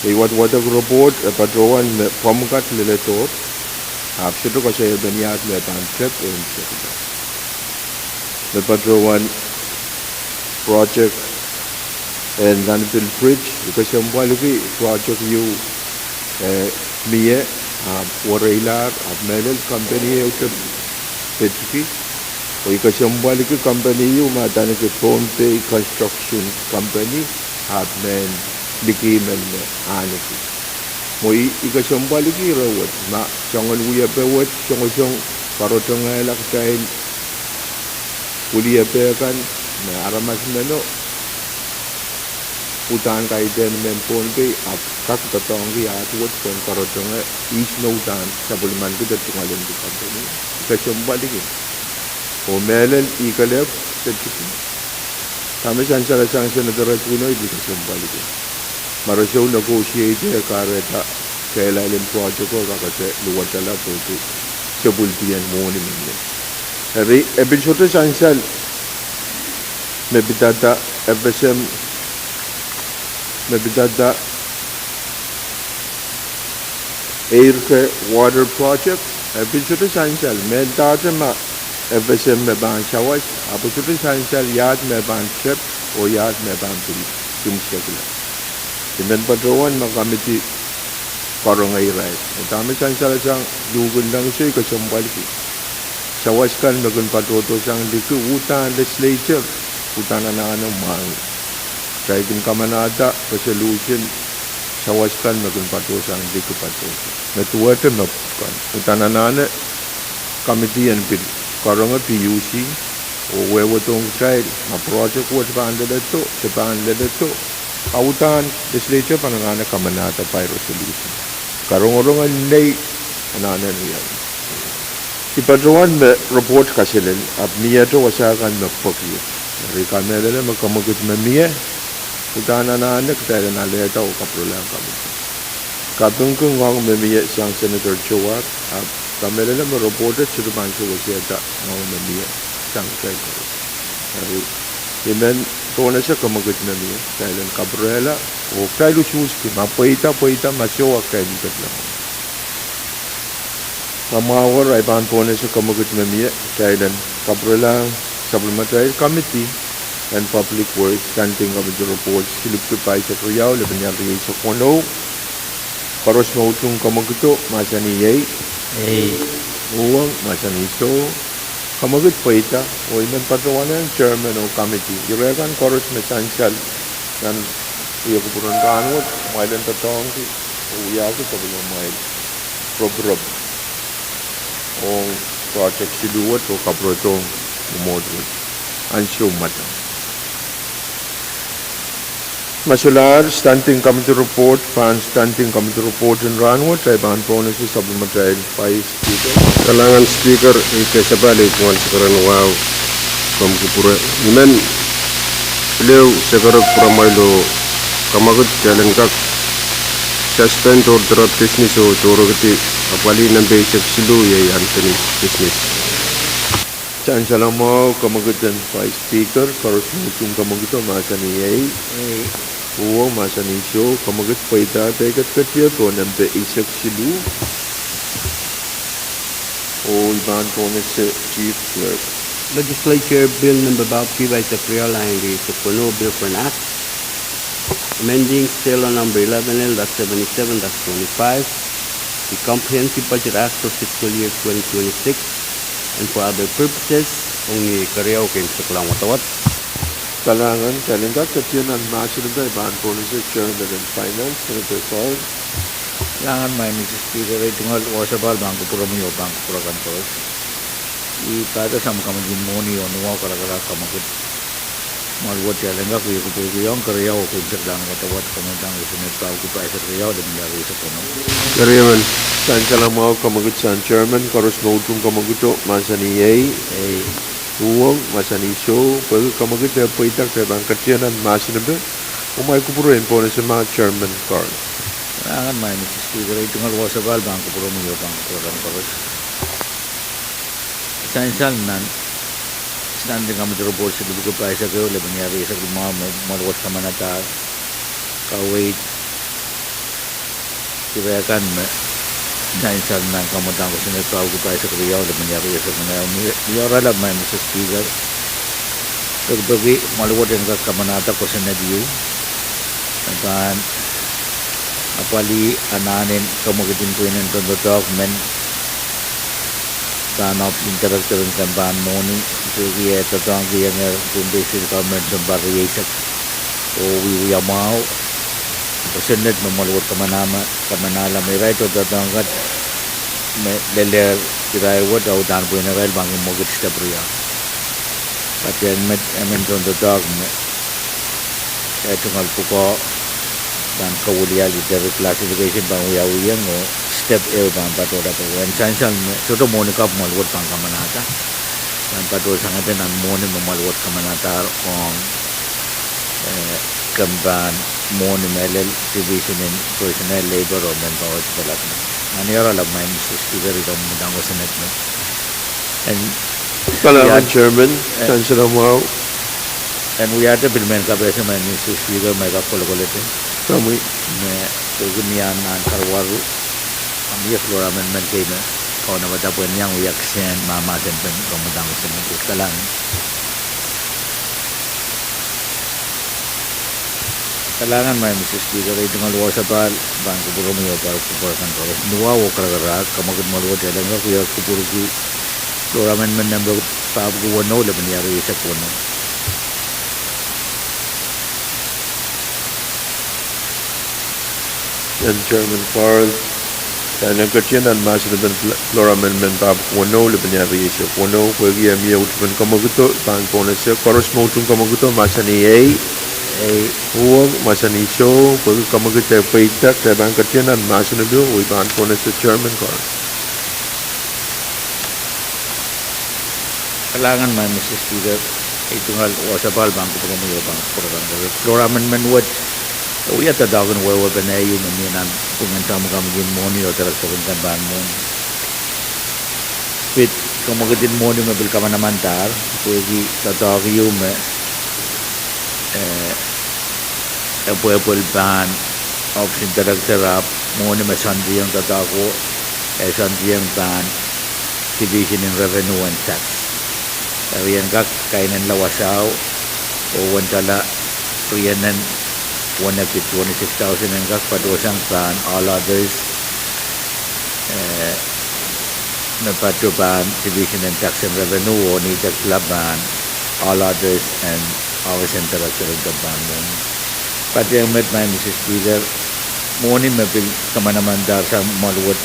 Iei wadwadek report e patohwan me pwamwakat leledohr, ahpw sohte koasoiepen iahd me pahn tep oh unsek. Me patohwan project en Nanpil Bridge, I kesempwaliki project ieu, eh, mie, ahpw wereilahr, ahpw mehlel company ehute pitki, oh I kesempwaliki company ieu me adaneki Pohnpei Construction Company, ahpw mehn liki men me ahneki. Mwo I kesempwaliki ire wet, ma soangen wiepe wet songosong, kahrehda ngehla kitail wiliepe kan me aramas meno uhdahn kaidehn mehn Pohnpei ahpw kak doadoahngki ahd wet pwehn kahrehda nge ihs me uhdahn sapwellimanki de tungoalenki company. I kesempwaliki. Oh mehlel ih kelehpw se tiki. Dahme sansal sang Senator Edwin oh I pil kesempwalki. Ma re sou negotiate kahrehda kehlail en project ko kak ese luwetala pwehki se pwil pien mwohni mie. Eri e pil sohte sansal me pidada F S M, me pidada Eirke water project, e pil sohte sansal, mendahte ma F S M me pahn sawas, ahpw sohte sansal iahd me pahn tep, oh iahd me pahn pil kin sekla. I men patohwan ma committee karonge irail. Oh dahme sansal sang luhk en langso I kesempwalki. Sawas kan me kin patohdo sang liki uhdahn legislature, uhdahn anahne mwahngih. Kitail kin kamanahda resolution, sawas kan me kin patohdo sang liki patohdo. Me duwehte me kan. Uhdahn anahne committee en pil karonge P U C, oh wehwehdohng kitail, ma project wet pahn leledo, se pahn leledo. A uhdahn legislature pahn anahne kamanahda by resolution. Karongorong en nei anahne ni I patohwan me report kaselel, ahpw miehte wasa kan me pwekid. Eri I kamehlele me kemwekid me mie, uhdahn anahne kitail en alehda oh kapwurelahng committee. Kapingki ngoang me mie sang Senator Chowar, ahpw I kamehlele me report et sohte pahn sewesehda ngoang me mie sang kitail koaros. Eri I men pohnese kemwekid me mie, kitail en kapwurehla, oh kitail usuhski, ma pweida, pweida, ma soh, a kitail en ketlong. Ma mwahu wet, I pahn pohnese kemwekid me mie, kitail en kapwurelahng sapwellimatail committee en Public Works, Standing Committee Report, silipwki pahisek riau, lepin ial rieisek weneu. Koaros me utung kemwekido, mahsanih iei. Uhwong, mahsanih soh. Kemwekid pweida, oh I men patohwanen chairman oh committee, ire kan koaros me sansal nan wia kupwuren rahnwet, kumwail en doadoahngki oh wiahki sapwellimamwail ropirop ong project siluh wet oh kapwuredohng mwomwohd wet ansou mwadang. Ma solahr Standing Committee Report, pahn Standing Committee Report en rahnwet, I pahn pohnese sapwellimatail Vice Speaker. Kalahngan Speaker, I kesepahl, I tungoal sekeren wahu komw kupwure. I men pil ehu sekeren kupwuramwail oh kemwekid kitail en kak suspend or drop business oh tohrohrkihdi apwalih nempe eisek siluh, iei unfinished business. Sansal mwahu kemwekid en Vice Speaker, koaros me utung kemwekido, mahsanih iei. Uhwong, mahsanih soh. Kemwekid pweida, peiket ketiep oh nempe eisek siluh. Oh I pahn pohnese Chief Clerk. Legislature Bill number balki pahisek riau, lain rieisek weneu, Bill for an Act amending State Law number eleven L dash seventy-seven dash twenty-five, the Comprehensive Budget Act for fiscal year twenty twenty-six, and for other purposes, ong ni keriau, keimwseklahng wadawad. Kalahngan, kitail en kak ketier nan mahsen en pahn pohnese Chairman en Finance, Senator Carl. Kalahngan, Madam Speaker, I tungoal wasa pahl pahn kupwuromwi oh pahn kupwur akan koaros. I pahda sang kemwekid mwohni oh nohno, karakara, kemwekid. Mwahl wet kitail en kak wia kupwurki ong keriau oh keimwseklahng wadawad, kamwadang kosonned pahpwiki pahisek riau, lepin ial rieisek weneu. Keriemen. Sansal mwahu kemwekid sang Chairman, koaros me utung kemwekido, mahsanih iei. Uhwong, mahsanih soh. Pwehki kemwekid eh pweida, kitail pahn ketier nan mahsen en pahn, oh kumwail kupwure en pohnese ma Chairman Carl. Kalahngan, Madam Speaker, I tungoal wasa pahl pahn kupwuromwi oh pahn kupwur akan koaros. Sansal nan Standing Committee Report silipwiki pahisek ehu, lepin ial rieisek limau, me mwahl wet kamanadahr kaweid ire kan me sansal nan kamwadang kosonned pahpwiki pahisek riau, lepin ial rieisek weneu, me oaralap, Madam Speaker, pekipeki mwahl wet en kak kamanada kosonned ieu me pahn apwalih anahn en kemwekid en pwihn en tohndoadoahk men pahn ohpis en director en kempahn mwohni, pwehki eh doadoahngki iengehr Pohnpei State Government sounpar rieisek oh wiewia mwahu kosonned me mwahl wet kamanahla, kamanahla me irail tohndoadoahk kan me lelehr irail wet, a uhdahn pwihn irail pahn kin mwekid step riau. Patehng met emen tohndoadoahk me eh tungoal pwukoa pahn kawilialdi, reclassification pahn wiawihong oh step ehu pahn patohlap. Wen sansal me sohte mwohni kapw mwahl wet pahn kamanada. Nan patohsang ede nan mwohni me mwahl wet kamanadahr ong, eh, kempahn mwohni mehlel Division in Personnel, Labor oh Manpower Development. Nan ira lap, Maing Mister Speaker, ira mudang koasoanehdi me. En Kalahngan, Chairman, eh, Chancellor mwahu. En wiahte pil mehn kapehse, Maing Mister Speaker, ma I kak kolokolete. Komwi. Me pwehki mie nan karuwaru, a mie floor amendment kei me kaunopada pwehn iang wia kisehn mahmahsen pen ira mudang koasoanehdi. Kalahngan. Kalahngan, Maing Mister Speaker, ei tungoal wasapahl pahn kupwuromwi oh pahn kupwur akan koaros. Ni wahu oh karakarahk, kamwekid mwahl wet eleng kak wia kupwurki floor amendment nempe pahpwiki weneu, lepin ih rieisek weneu. En Chairman Carl, kitail en ketin nan mahsen pen fl-, floor amendment pahpwiki weneu, lepin ih rieisek weneu, pwehki e mie utupen kamwekido, pahn pohnese, koaros me utung kamwekido, mahsanih ei. Ei. Uhwong, mahsanih soh, pwehki kamwekid e pweida, kitail pahn ketin nan mahsen pen, oh I pahn pohnese, Chairman Carl. Kalahngan, Maing Mister Speaker, ei tungoal wasapahl pahn kupwuromwi oh pahn kupwur akan koaros. Floor amendment wet, e wia doadoahk en wehwehpen ehu me mie nan pwungen tamukamikin mwohni oh direktokin kempahn mwohni. Pid kamwekid en mwohni me pil kamanamandahr, pwehki doadoahk ehu me, eh, e pwepwel pahn Office in Director, ahpw mwohni me soandiong doadoahk wet, e soandiong pahn Division in Revenue and Tax. Eri en kak kainenla wasao, oh wen tala rienen wenepit twenty-six thousand en kak patohsang pahn all others, eh, me patoh pahn Division in Tax and Revenue, oh neidekla pahn all others and Office in Director en kempahn mwohni. Patehng met, Maing Mister Speaker, mwohni me pil kamanamandahr sang mwahl wet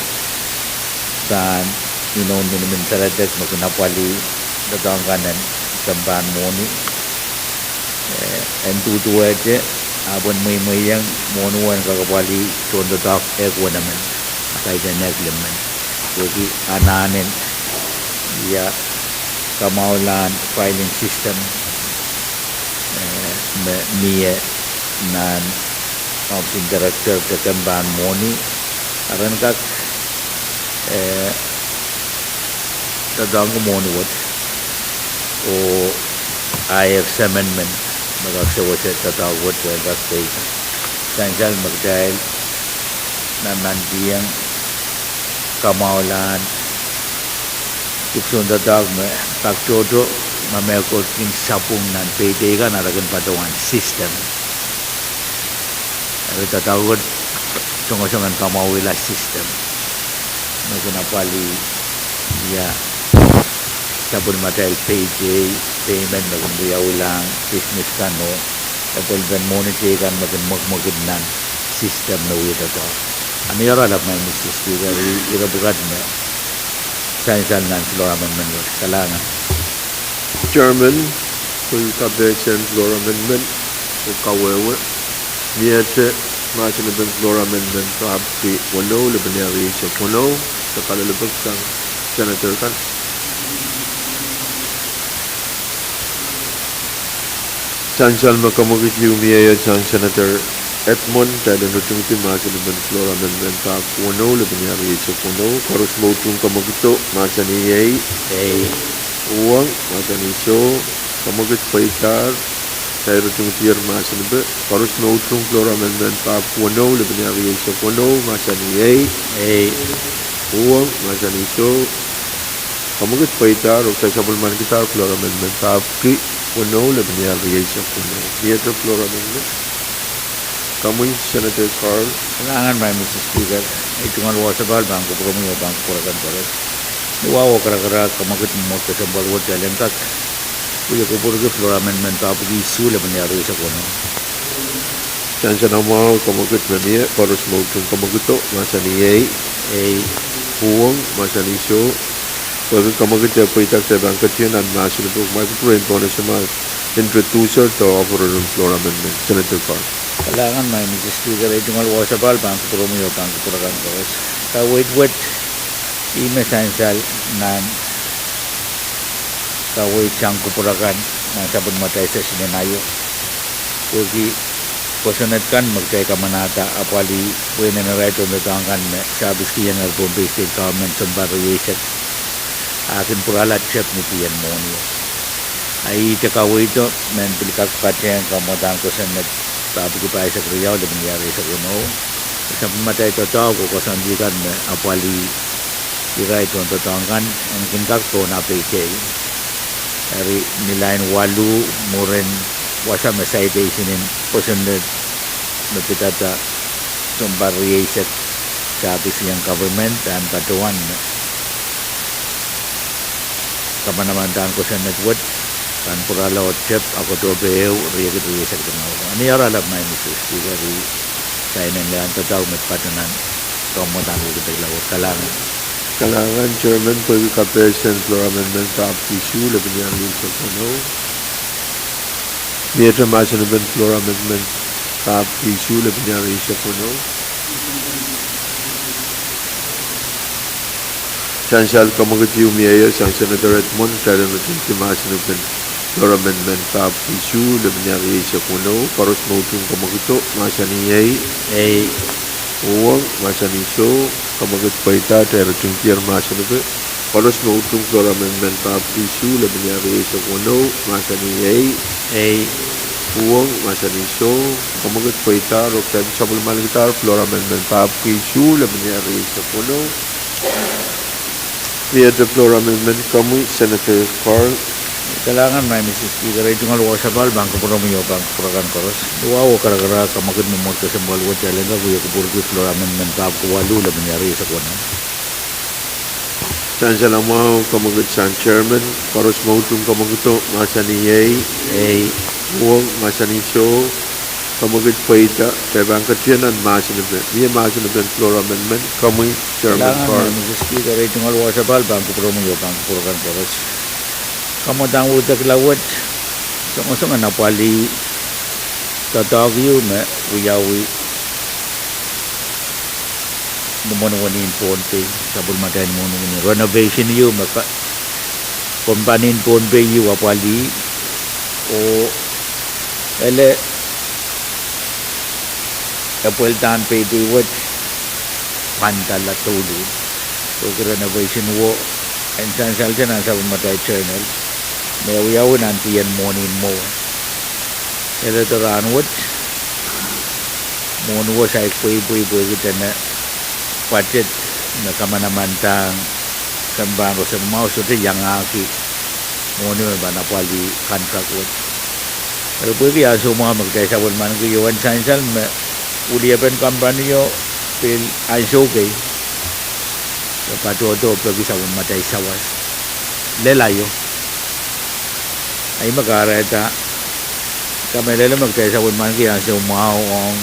pahn inoun minimin saledek me kin apwalih doadoahk kan en kempahn mwohni. Eh, en duduwehte, ahpw en mweimweiong mwohni wet en kak apwalih tohndoadoahk ehk wenemen, a kaidehn ehk limmen. Pwehki anahnen ia kamwahulahn filing system, eh, me mie nan Office in Director de kempahn mwohni, a ren kak, eh, doadoahngki mwohni wet, oh aher semen men me kak sewese doadoahk wet pwehn kak peida. Sansal me kitail nannantiong kamwahulahn dipwisoun doadoahk me kak tohto, ma mehkot kin sapwung nan peideikan, a re kin patohwan system. Eri doadoahk wet songosong en kamwahula system me kin apwalih ia sapwellimatail peidei, payment me kin wiawilahng business kan oh epwelpen mwohni teikan me kin mwekimwekid nan system me wia doadoahk. Ahpw ni oaralap, Maing Mister Speaker, ih ire pwukat me sansal nan floor amendment wet. Kalahngan. Chairman, pil kapehsen floor amendment oh kawehwe. Miehte mahsen pen floor amendment pahpwiki weneu, lepin ih rieisek weneu, de kalelapak sang Senator kan. Sansal me kamwekid ehu mie sang Senator Edmund, kitail en ritingdi mahsen pen floor amendment pahpwiki weneu, lepin ih rieisek weneu, koaros me utung kamwekido, mahsanih ei. Ei. Uhwong, mahsanih soh, kamwekid pweidahr, kitail ritingdier mahsen pen, koaros me utung floor amendment pahpwiki weneu, lepin ih rieisek weneu, mahsanih ei. Ei. Uhwong, mahsanih soh, kamwekid pweidahr, oh kitail sapwellimankidahr floor amendment pahpwiki weneu, lepin ih rieisek weneu. Miehte floor amendment. Komwi, Senator Carl. Kalahngan, Maing Mister Speaker, ei tungoal wasapahl pahn kupwuromwi oh pahn kupwur akan koaros. Ni wahu oh karakarahk, kamwekid me kesempwal wet eleng kak wia kupwurki floor amendment pahpwiki isuh, lepin ih rieisek weneu. Sansal mwahu, kamwekid me mie, koaros me utung kamwekido, mahsanih ei. Ei. Uhwong, mahsanih soh, pwehki kamwekid e pweida, kitail pahn ketin nan mahsen pen, ma kupwuren pohnese ma introducer de offerer en floor amendment, Senator Carl. Kalahngan, Maing Mister Speaker, ei tungoal wasapahl pahn kupwuromwi oh pahn kupwur akan koaros. Kaweid wet, ih me sansal nan Kaweid sang kupwur akan nan sapwellimatail session en aio. Pwehki kosonned kan me kitail kamanahda apwalih pwehn en irail tohndoadoahk kan me sahpiskihong Pohnpei State Government sounpar rieisek, a kin pwurala tep ni dihpen mwohni. A ihte kaweid o, men pil kak patehng kamwadang kosonned pahpwiki pahisek riau, lepin iar rieisek weneu. Sapwellimatail doadoahk oh koasoandi kan me apwalih irail tohndoadoahk kan en kin kak pohn ape kei. Eri ni lain waluh mwurin wasa me citation en kosonned me pidada sounpar rieisek, sahpiskihong government, pahn patohwan me kamanamandan kosonned wet pahn pwurala oh tep Oakotope ehu, riekid rieisek limau. Ni oaralap, Maing Mister Speaker, eri sainen lel doadoahk me patohwan kamwadang wekidekla wet. Kalahngan. Kalahngan Chairman, pwehki kapehse en Floor Amendment pahpwiki isuh, lepin iar rieisek weneu. Miehte mahsen en Floor Amendment pahpwiki isuh, lepin iar rieisek weneu. Sansal kamwekid ieu mie ie sang Senator Edmund, kitail en ritingki mahsen en Floor Amendment pahpwiki isuh, lepin iar rieisek weneu. Koaros me utung kamwekido, mahsanih ei. Ei. Uhwong, mahsanih soh. Kamwekid pweida, kitail ritingkier mahsen en Koaros me utung Floor Amendment pahpwiki isuh, lepin iar rieisek weneu, mahsanih ei. Ei. Uhwong, mahsanih soh. Kamwekid pweida, eri kitail sapwellimanikidahr Floor Amendment pahpwiki isuh, lepin iar rieisek weneu. Miehte Floor Amendment komwi, Senator Carl. Kalahngan, Maing Mister Speaker, ei tungoal wasapahl pahn kupwuromwi oh pahn kupwur akan koaros. Duwau oh karakara, kamwekid mwomwohd kesempwal wet, kitail en kak wie kupwurki Floor Amendment pahpwiki waluh, lepin iar rieisek weneu. Sansal mwahu, kamwekid sang Chairman, koaros me utung kamwekido, mahsanih ei. Ei. Uhwong, mahsanih soh. Kamwekid pweida, kitail pahn ketido nan mahsen en, mie mahsen en Floor Amendment komwi, Chairman Carl. Kalahngan, Maing Mister Speaker, ei tungoal wasapahl pahn kupwuromwi oh pahn kupwur akan koaros. Kamwadang wekidekla wet, songosong en apwalih doadoahk ieu me wiawi ni mwohni en Pohnpei, sapwellimatail mwohni en renovation ieu me kompan en Pohnpei ieu apwalih, oh ele epweldahn peipei wet pahn dahla douluhl, pwehki renovation wo en sansalte nan sapwellimatail Journal me wiawi nan dihpen mwohni mwo. Ele de rahnwet, mwohni wet saik pweipwei pwehki dene budget me kamanamandan sounpar rieisek mwahu sohte iangahki mwohni me pahn apwalih contract wet. Eri pwehki ansou mwahu me kitail sapwellimaniki iohn sansal me weliepen kompanio pil ansou kei e patohdo peki sapwellimatail sawas lel aio. Ahi me kahrehda, kamehlele me kitail sapwellimaniki ansou mwahu ong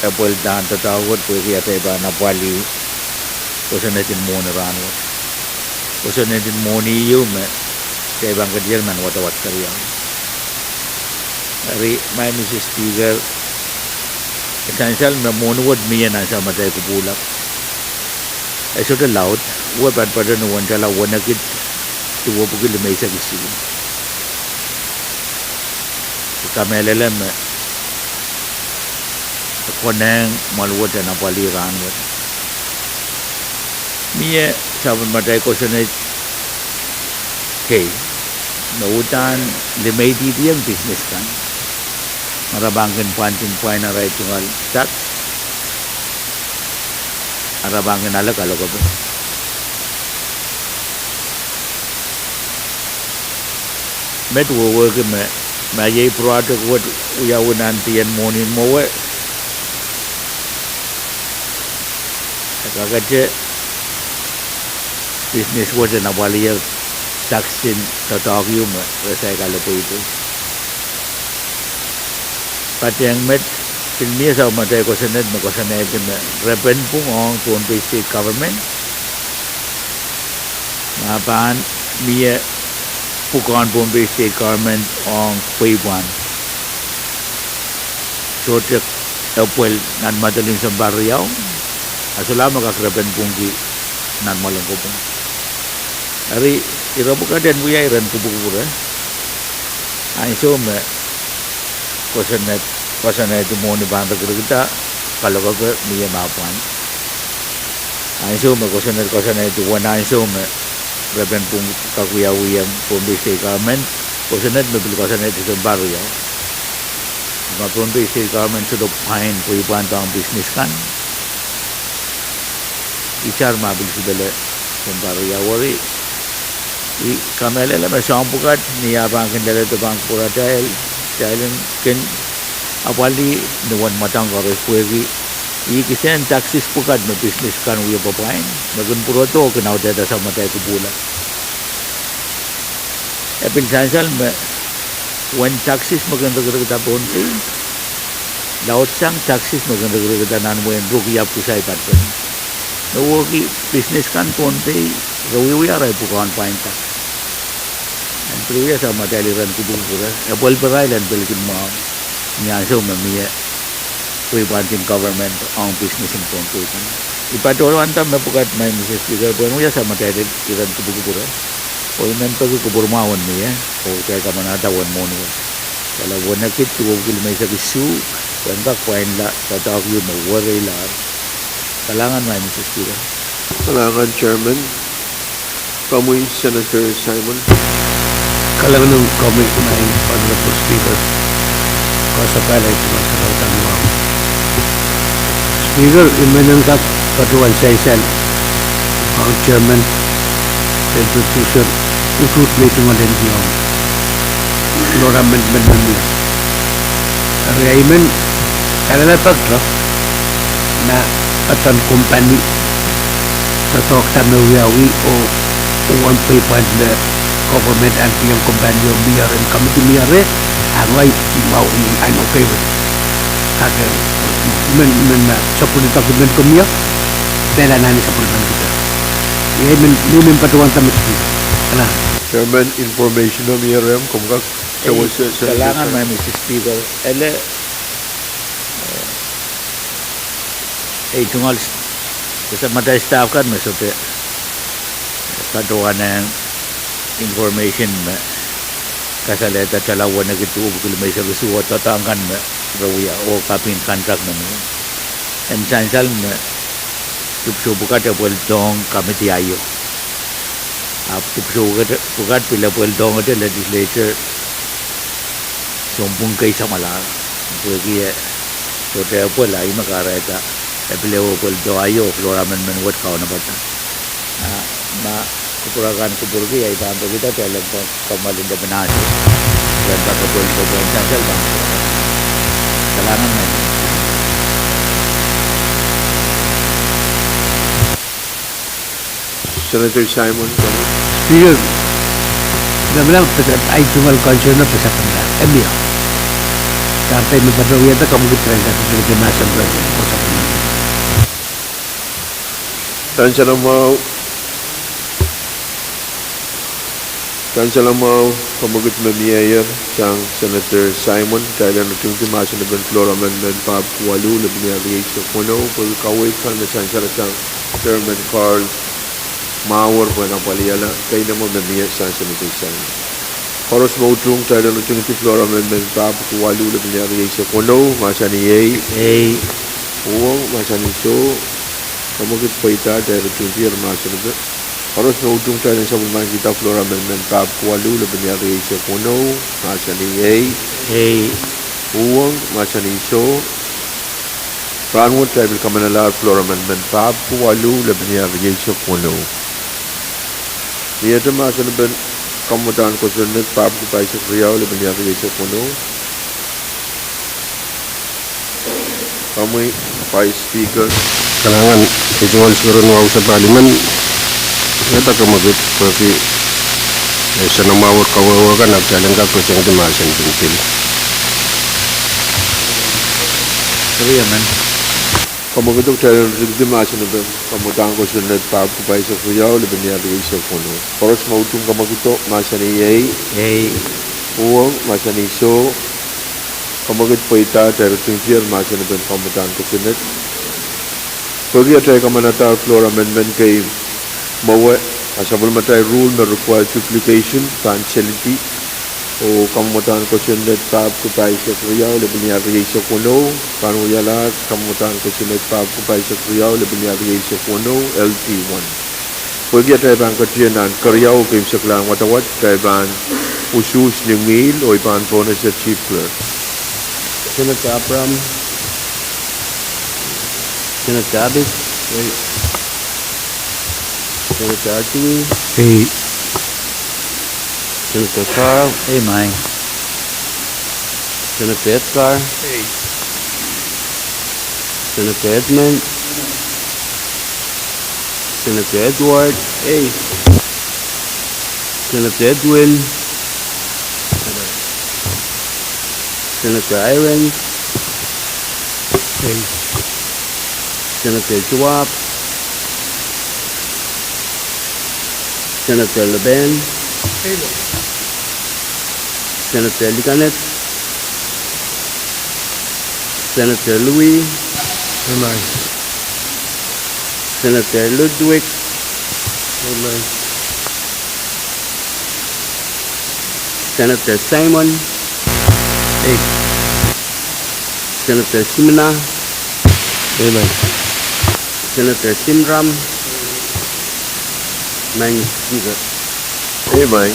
epweldahn doadoahk wet pwehki atail pahn apwalih kosonned en mwohni rahnwet. Kosonned en mwohni ieu me kitail pahn ketido nan wadawad keriau. Eri, Maing Mister Speaker, sansal me mwohni wet mie nan sapwellimatail kupwuhlap, e sohte laud, e pahn patohwan uwen tala wenekid duwepwiki limeisek isuh. I kamehlele me e konehng mwohni wet en apwalih rahnwet. Mie sapwellimatail kosonned kei me uhdahn limeidihdiong business kan, me re pahn kin pwain, pwain arail tungoal tax, re pahn kin ale kalokape. Met wehwehki me, ma iei project wet wiawi nan dihpen mwohni mwowe, e kakete business wet en apwaliher tax en doadoahk ieu me re saik ale pweipwei. Patehng met, pil mie sapwellimatail kosonned me koasoanehdi me repen pwung ong Pohnpei State Government, ma pahn mie pwukoahn Pohnpei State Government ong pweipwand, sohte epwel nan mwadalin sounpar riau, a solahr me kak repen pwungki nan mwoalen kopwung. Eri, ire pwukat en wia iren kupwukupwure. Ansou me kosonned, kosonned mwohni pahn rikirikda, kalokape mie me pwand. Ansou me kosonned, kosonned wen ansou me re pahn pwung kak wiawi ong Pohnpei State Government, kosonned me pil kosonned sounpar riau. Ma Pohnpei State Government sohte pwain pweipwand ong business kan, itar ma pil sipele sounpar riau. Eri, I kamehlele me soahng pwukat ni ah pahn kin lelehdo pahn kupwuratail, kitail en kin apwalih ni wen mwadang koaros pwehki ih kisehn taxes pwukat me business kan wie pwapwain, me kin pwurodo kin audehda samatail kupwurala. E pil sansal me wen taxes me kin rikirikda Pohnpei laudsang taxes me kin rikirikda nan wehin Ruk, Iap, Kusai, Patpeng. Me wehwehki business kan Pohnpei, re wiewia arail pwukoahn pwain tax. En pil wia samatail iren kupwukupwure, e pwelpel irail en pil kin mwahu ni ansou me mie pweipwand en government ong business en Pohnpei kan. I patohwanda mepwukat, Madam Speaker, pwehn wia samatail iren kupwukupwure. Oh I men peki kupwurmwahu en mie, oh kitail kamanahda wen mwohni wet. Kalahngan, wenekid duwepwiki limeisek isuh, pwehn kak pwainla doadoahk ieu me wereilahr. Kalahngan, Madam Speaker. Kalahngan, Chairman. Komwi Senator Simon. Kalahngan ong komwi, Madam Honorable Speaker. Koasoai pali, Speaker, Speaker, I men kak patohwan sansal ong Chairman, introducer, utuht me I tungoal ong floor amendment me mie. Eri I men kalelapak me ma pahn company doadoahkda me wiawi oh uwen pweipwand me government ahneki ong company oh mie rehn committee mie reh, ah ngehi I mwahu, I am okay with it. Kak, I men, I men support document ko mie, pil anahne support document ko. Iei I men, I men patohwanda me Speaker. Kalahngan. Chairman, information o mie rehmw, komw kak, eh, kalahngan, Madam Speaker. Ele, eh, I tungoal, samatail staff kan me sohte patohwan ong information me kasalehda tala wenekid duwepwiki limeisek isuh oh doadoahk kan me re wia oh kaping contract me mie. En sansal me dipwisou pwukat e pweldohng committee aio. Ahpw dipwisou pwukat, pwukat pil e pweldohngete legislature sounpwong kei samwalahr. Pwehki e sohte pwel, ah I me kahrehda e pil ehu pweldo aio floor amendment wet kaunopada. Ah, ma kupwur akan kupwurki, ah I pahn pekihda kitail en kak kamwalin de penasi. Kitail en kak pweldo pwehn sansal pahn. Kalahngan, Madam Senator Simon, komwi. Speaker, I men kak pese, I tungoal concern o pese pwukat, e mie. Kak pil me patohwan wiahda, komw kak pil kak pil mahsen pwukat, koasoai pali. Sansal mwahu. Sansal mwahu, kamwekid me mieier sang Senator Simon, kitail en ritingdi mahsen en floor amendment pahpwiki waluh, lepin iar rieisek weneu, pwehki kaweid kan me sansal sang Chairman Carl Mauer pwehn apwalihala, keinemwe me mie sang Senator Simon. Koaros me utung, kitail en ritingdi floor amendment pahpwiki waluh, lepin iar rieisek weneu, mahsanih ehi. Ehi. Uhwong, mahsanih soh. Kamwekid pweida, kitail ritingdi mahsen epe. Koaros me utung, kitail en sapwellimanikitada floor amendment pahpwiki waluh, lepin iar rieisek weneu, mahsanih ehi. Ehi. Uhwong, mahsanih soh. Rahnwet kitail pil kamanalahr floor amendment pahpwiki waluh, lepin iar rieisek weneu. Miehte mahsen epen kamwadahn kosonned pahpwiki pahisek riau, lepin iar rieisek weneu. Komwi Vice Speaker. Kalahngan, I tungoal Speaker en House of Parliament, iei kamwekid pwehki, eh, Senator Mauer kawehwe kan, ahpw kitail en kak ritingdi mahsen en pil. Eri emen. Kamwekido, kitail en ritingdi mahsen epen kamwadahn kosonned pahpwiki pahisek riau, lepin iar rieisek weneu. Koaros me utung kamwekido, mahsanih ehi. Ehi. Uhwong, mahsanih soh. Kamwekid pweida, kitail ritingdi mahsen epen kamwadahn kosonned. Pwehki atail kamanadahr floor amendment kei mwowe, A sapwellimatail rule me require duplication pahn selidi, oh kamwadahn kosonned pahpwiki pahisek riau, lepin iar rieisek weneu, pahn wialahr kamwadahn kosonned pahpwiki pahisek riau, lepin iar rieisek weneu, L P one. Pwehki atail pahn ketin nan keriau oh keimwseklahn wadawad, kitail pahn usuhs ni ngihl oh I pahn pohnese Chief Clerk. Senator Abraham. Senator Abis. Senator Artui. Ei. Senator Carl. Ei, mai. Senator Edgar. Ei. Senator Edmund. Senator Edward. Ei. Senator Edwin. Senator Irons. Ei. Senator Joab. Senator Leben. Ei. Senator Likanet. Senator Louis. Ei, mai. Senator Ludwig. Ei, mai. Senator Simon. Ei. Senator Simina. Ei, mai. Senator Simram. Madam Speaker. Ei, mai.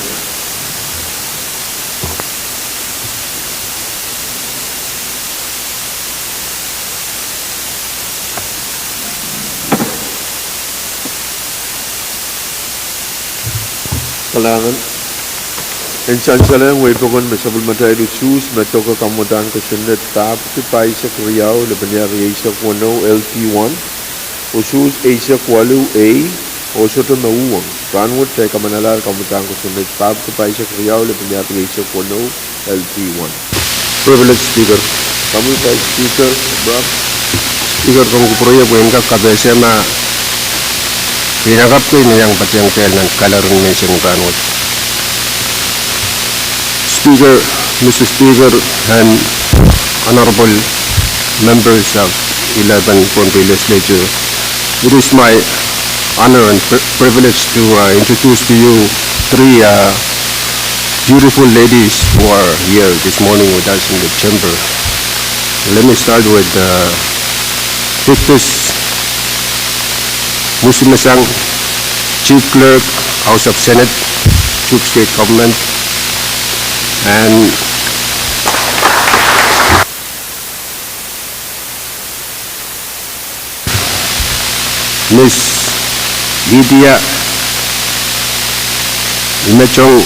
Kalahngan. En sansalehng wehi pokon me sapwellimatail usuhs me doke kamwadahn kosonned pahpwiki pahisek riau, lepin iar rieisek weneu, L P one, usuhs eisek waluh A, oh sohte me uhwong. Rahnwet kitail kamanalahr kamwadahn kosonned pahpwiki pahisek riau, lepin iar rieisek weneu, L P one. Privilege Speaker. Komwi Vice Speaker, Abraham. Speaker, komw kupwure pwe en kak kapehse ma pein akapw kei me iang patehng kitail nan kalaren menseng rahnwet. Speaker, Mister Speaker, and honorable members of eleven Pohnpei Legislature, it is my honor and pri-, privilege to, uh, introduce to you three, uh, beautiful ladies who are here this morning with us in the chamber. Let me start with, uh, Sister Musimesang, Chief Clerk, House of Senate, Chuuk State Government, and Miss Lydia Imechong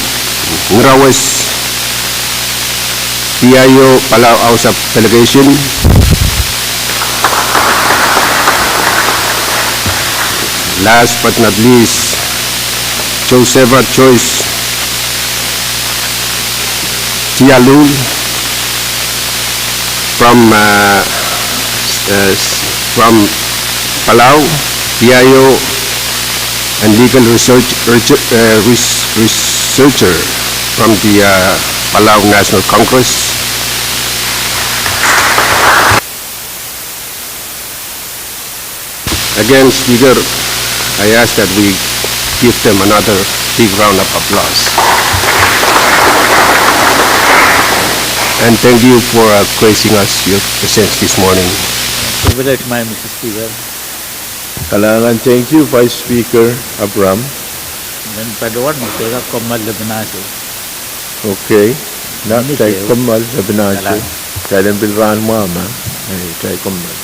Ngirawes, P I O, Palau House of Delegation. Last but not least, Josepha Joyce Tialul from, uh, uh, from Palau, P I O and legal research, research, uh, res-, researcher from the, uh, Palau National Congress. Again, Speaker, I ask that we give them another big round of applause. And thank you for, uh, gracing us your presence this morning. Privilege mine, Mister Speaker. Kalahngan, thank you, Vice Speaker Abraham. Nan paliwan, Mister Speaker, kommoal lepin ahnsou. Okay. Nan, kitail kommoal lepin ahnsou. Kitail en pil rahn mwahu ma. Eh, kitail kommoal.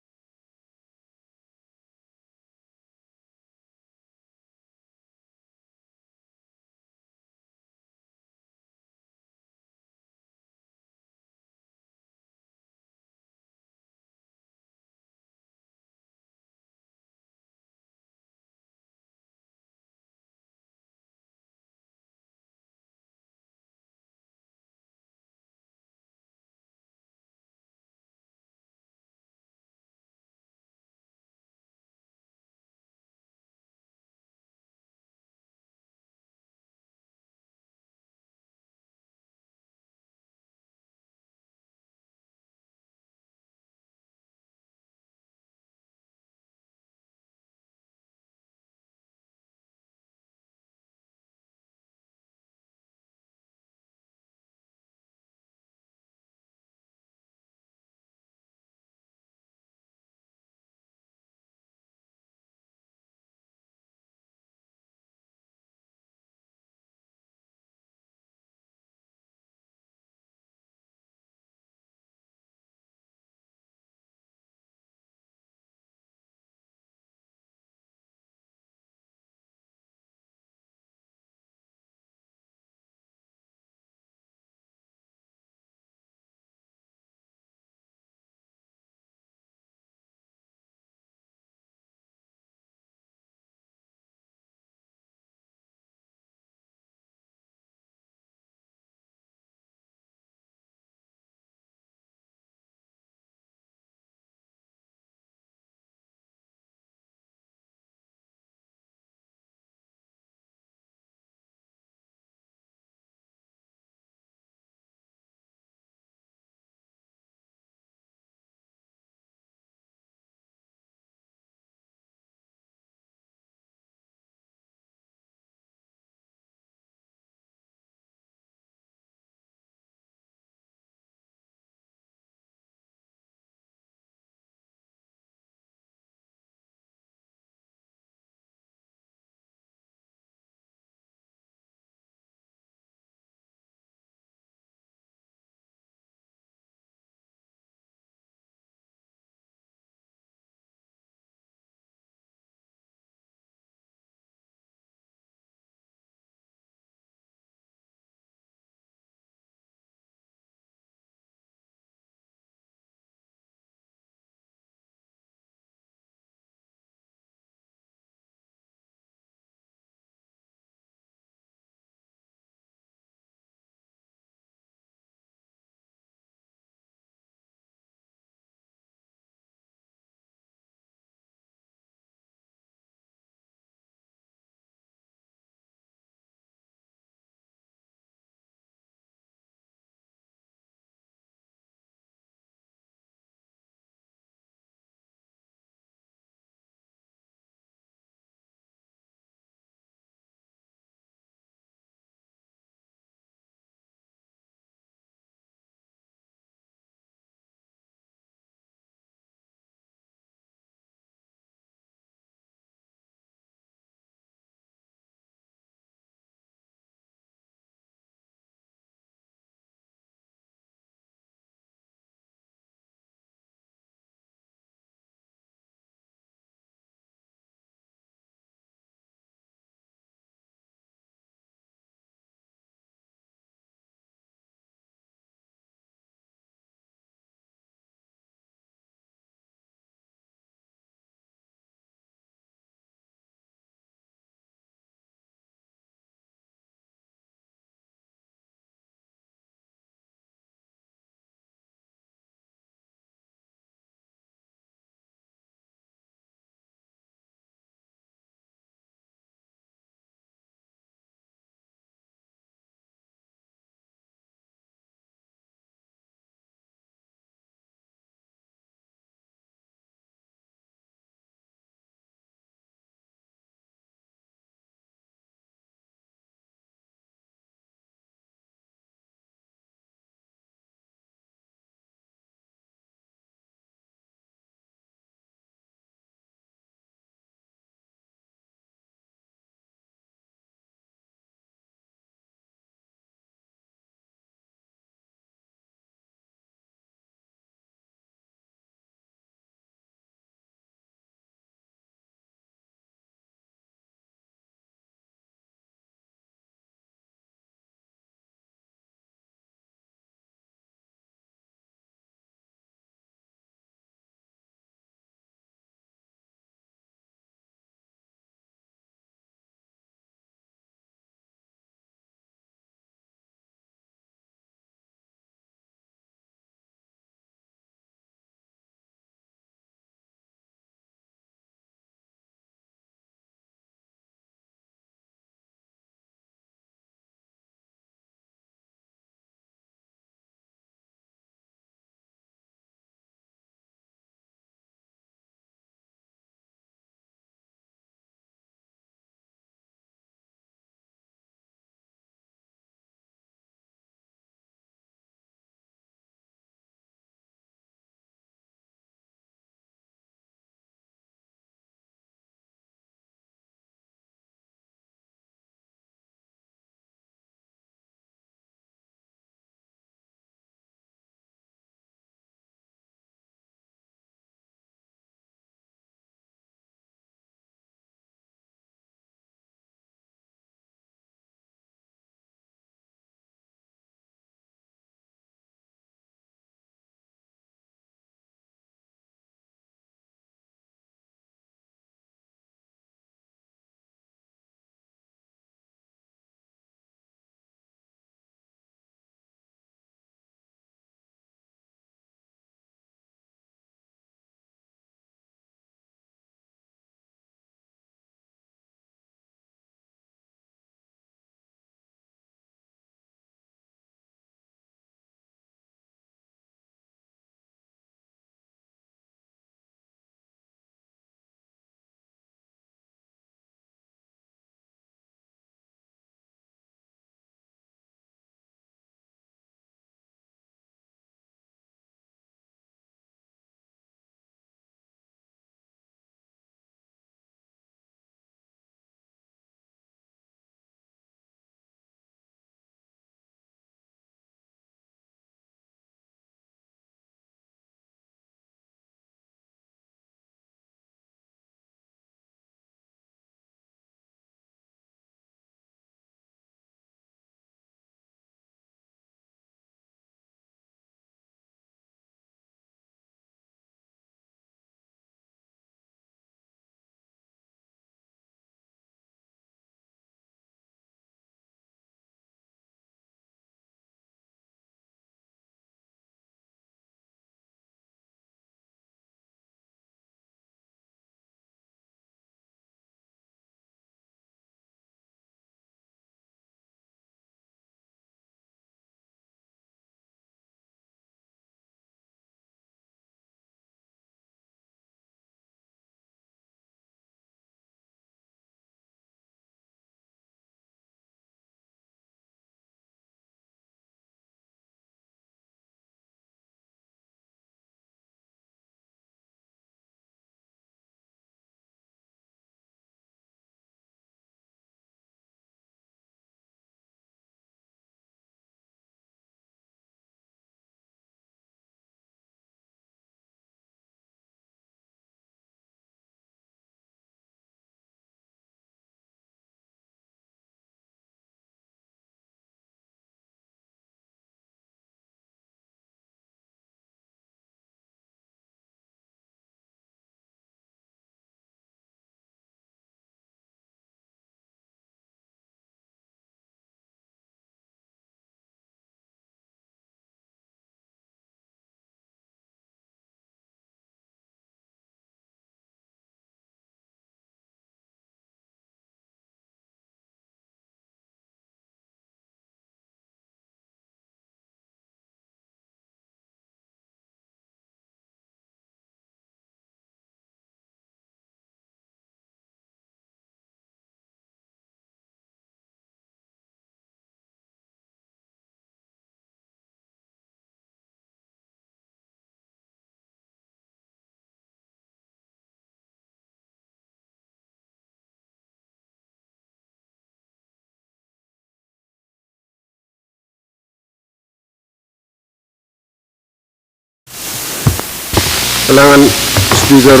Kalahngan Speaker,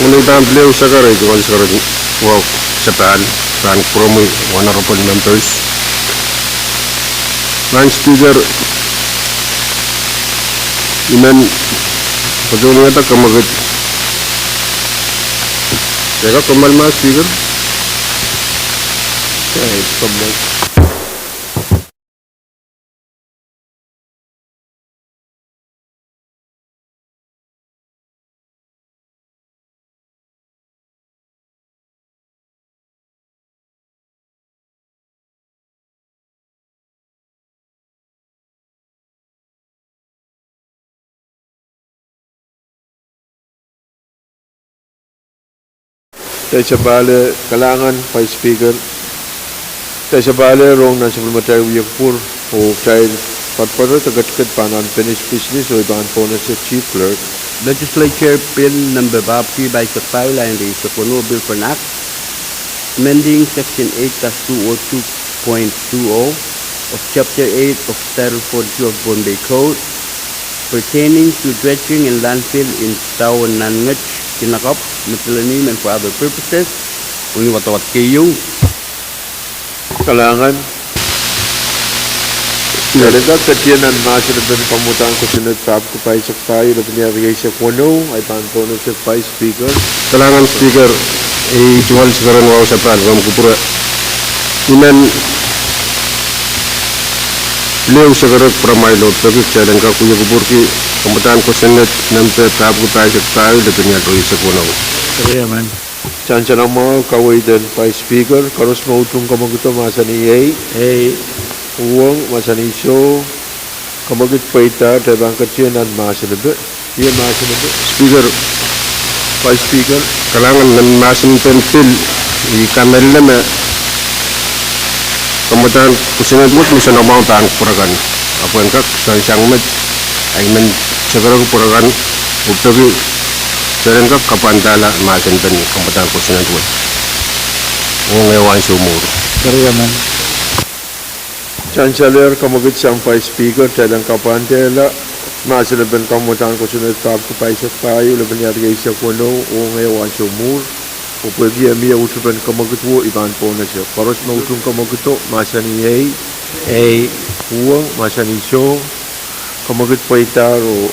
ngehi pahn pil ehu sakar, ei tungoal sakar en wahu sapahl, pahn kupwuromwi Honorable Members. Madam Speaker, I men patohwan wiahda kamwekid. Eka komw men, Madam Speaker? Ei, komw men. Kitail sapahl kalahngan Vice Speaker. Kitail sapahl rong nan sapwellimatail wia kupwur, oh kitail patpato de ketiket pahn unfinished business, oh I pahn pohnese Chief Clerk. Legislature Bill Number papki pahisek pahieu, lel eisek weneu, Bill for an Act amending Section eight dash two oh two point two oh of Chapter eight of Title forty-two of Pohnpei Code pertaining to dredging in landfill in Tawon Nannget, Kinakapw, Mithilinihmw, and for other purposes. Ong ni wadawad keieu. Kalahngan. Kitail en kak ketin nan mahsen en pen kamwadahn kosonned papki pahisek pahieu, lepin iar rieisek weneu, I pahn pohnese Vice Speaker. Kalahngan Speaker, ei tungoal sakar en wahu sapahl, komw kupwure. I men pil ehu sakar en kupwuramwail oh peki kitail en kak wia kupwurki kamwadahn kosonned nempe papki pahisek pahieu, lepin iar rieisek weneu. Eri emen. Sansal mwahu, kaweid en Vice Speaker, koaros me utung kamwekid o mahsanih ei. Ei. Uhwong mahsanih soh. Kamwekid pweida, kitail pahn ketin nan mahsen en pen. Iei mahsen en pen. Speaker. Vice Speaker. Kalahngan, nan mahsen en pen pil, I kamehlele me kamwadahn kosonned wet me soanamwahu pahn kupwur akan. Ahpw en kak soangen sang met, I men sakarki kupwur akan, oh peki kitail en kak kapwandahla mahsen en pen kamwadahn kosonned wet. Ong ehu ansou mwuhr. Eri emen. Sansal kamwekid sang Vice Speaker, kitail en kapwandahla mahsen en pen kamwadahn kosonned papki pahisek pahieu, lepin iar rieisek weneu, ong ehu ansou mwuhr. Oh pwehki e mie utupen kamwekid o, I pahn pohnese. Koaros me utung kamwekid o mahsanih ei. Ei. Uhwong mahsanih soh. Kamwekid pweida oh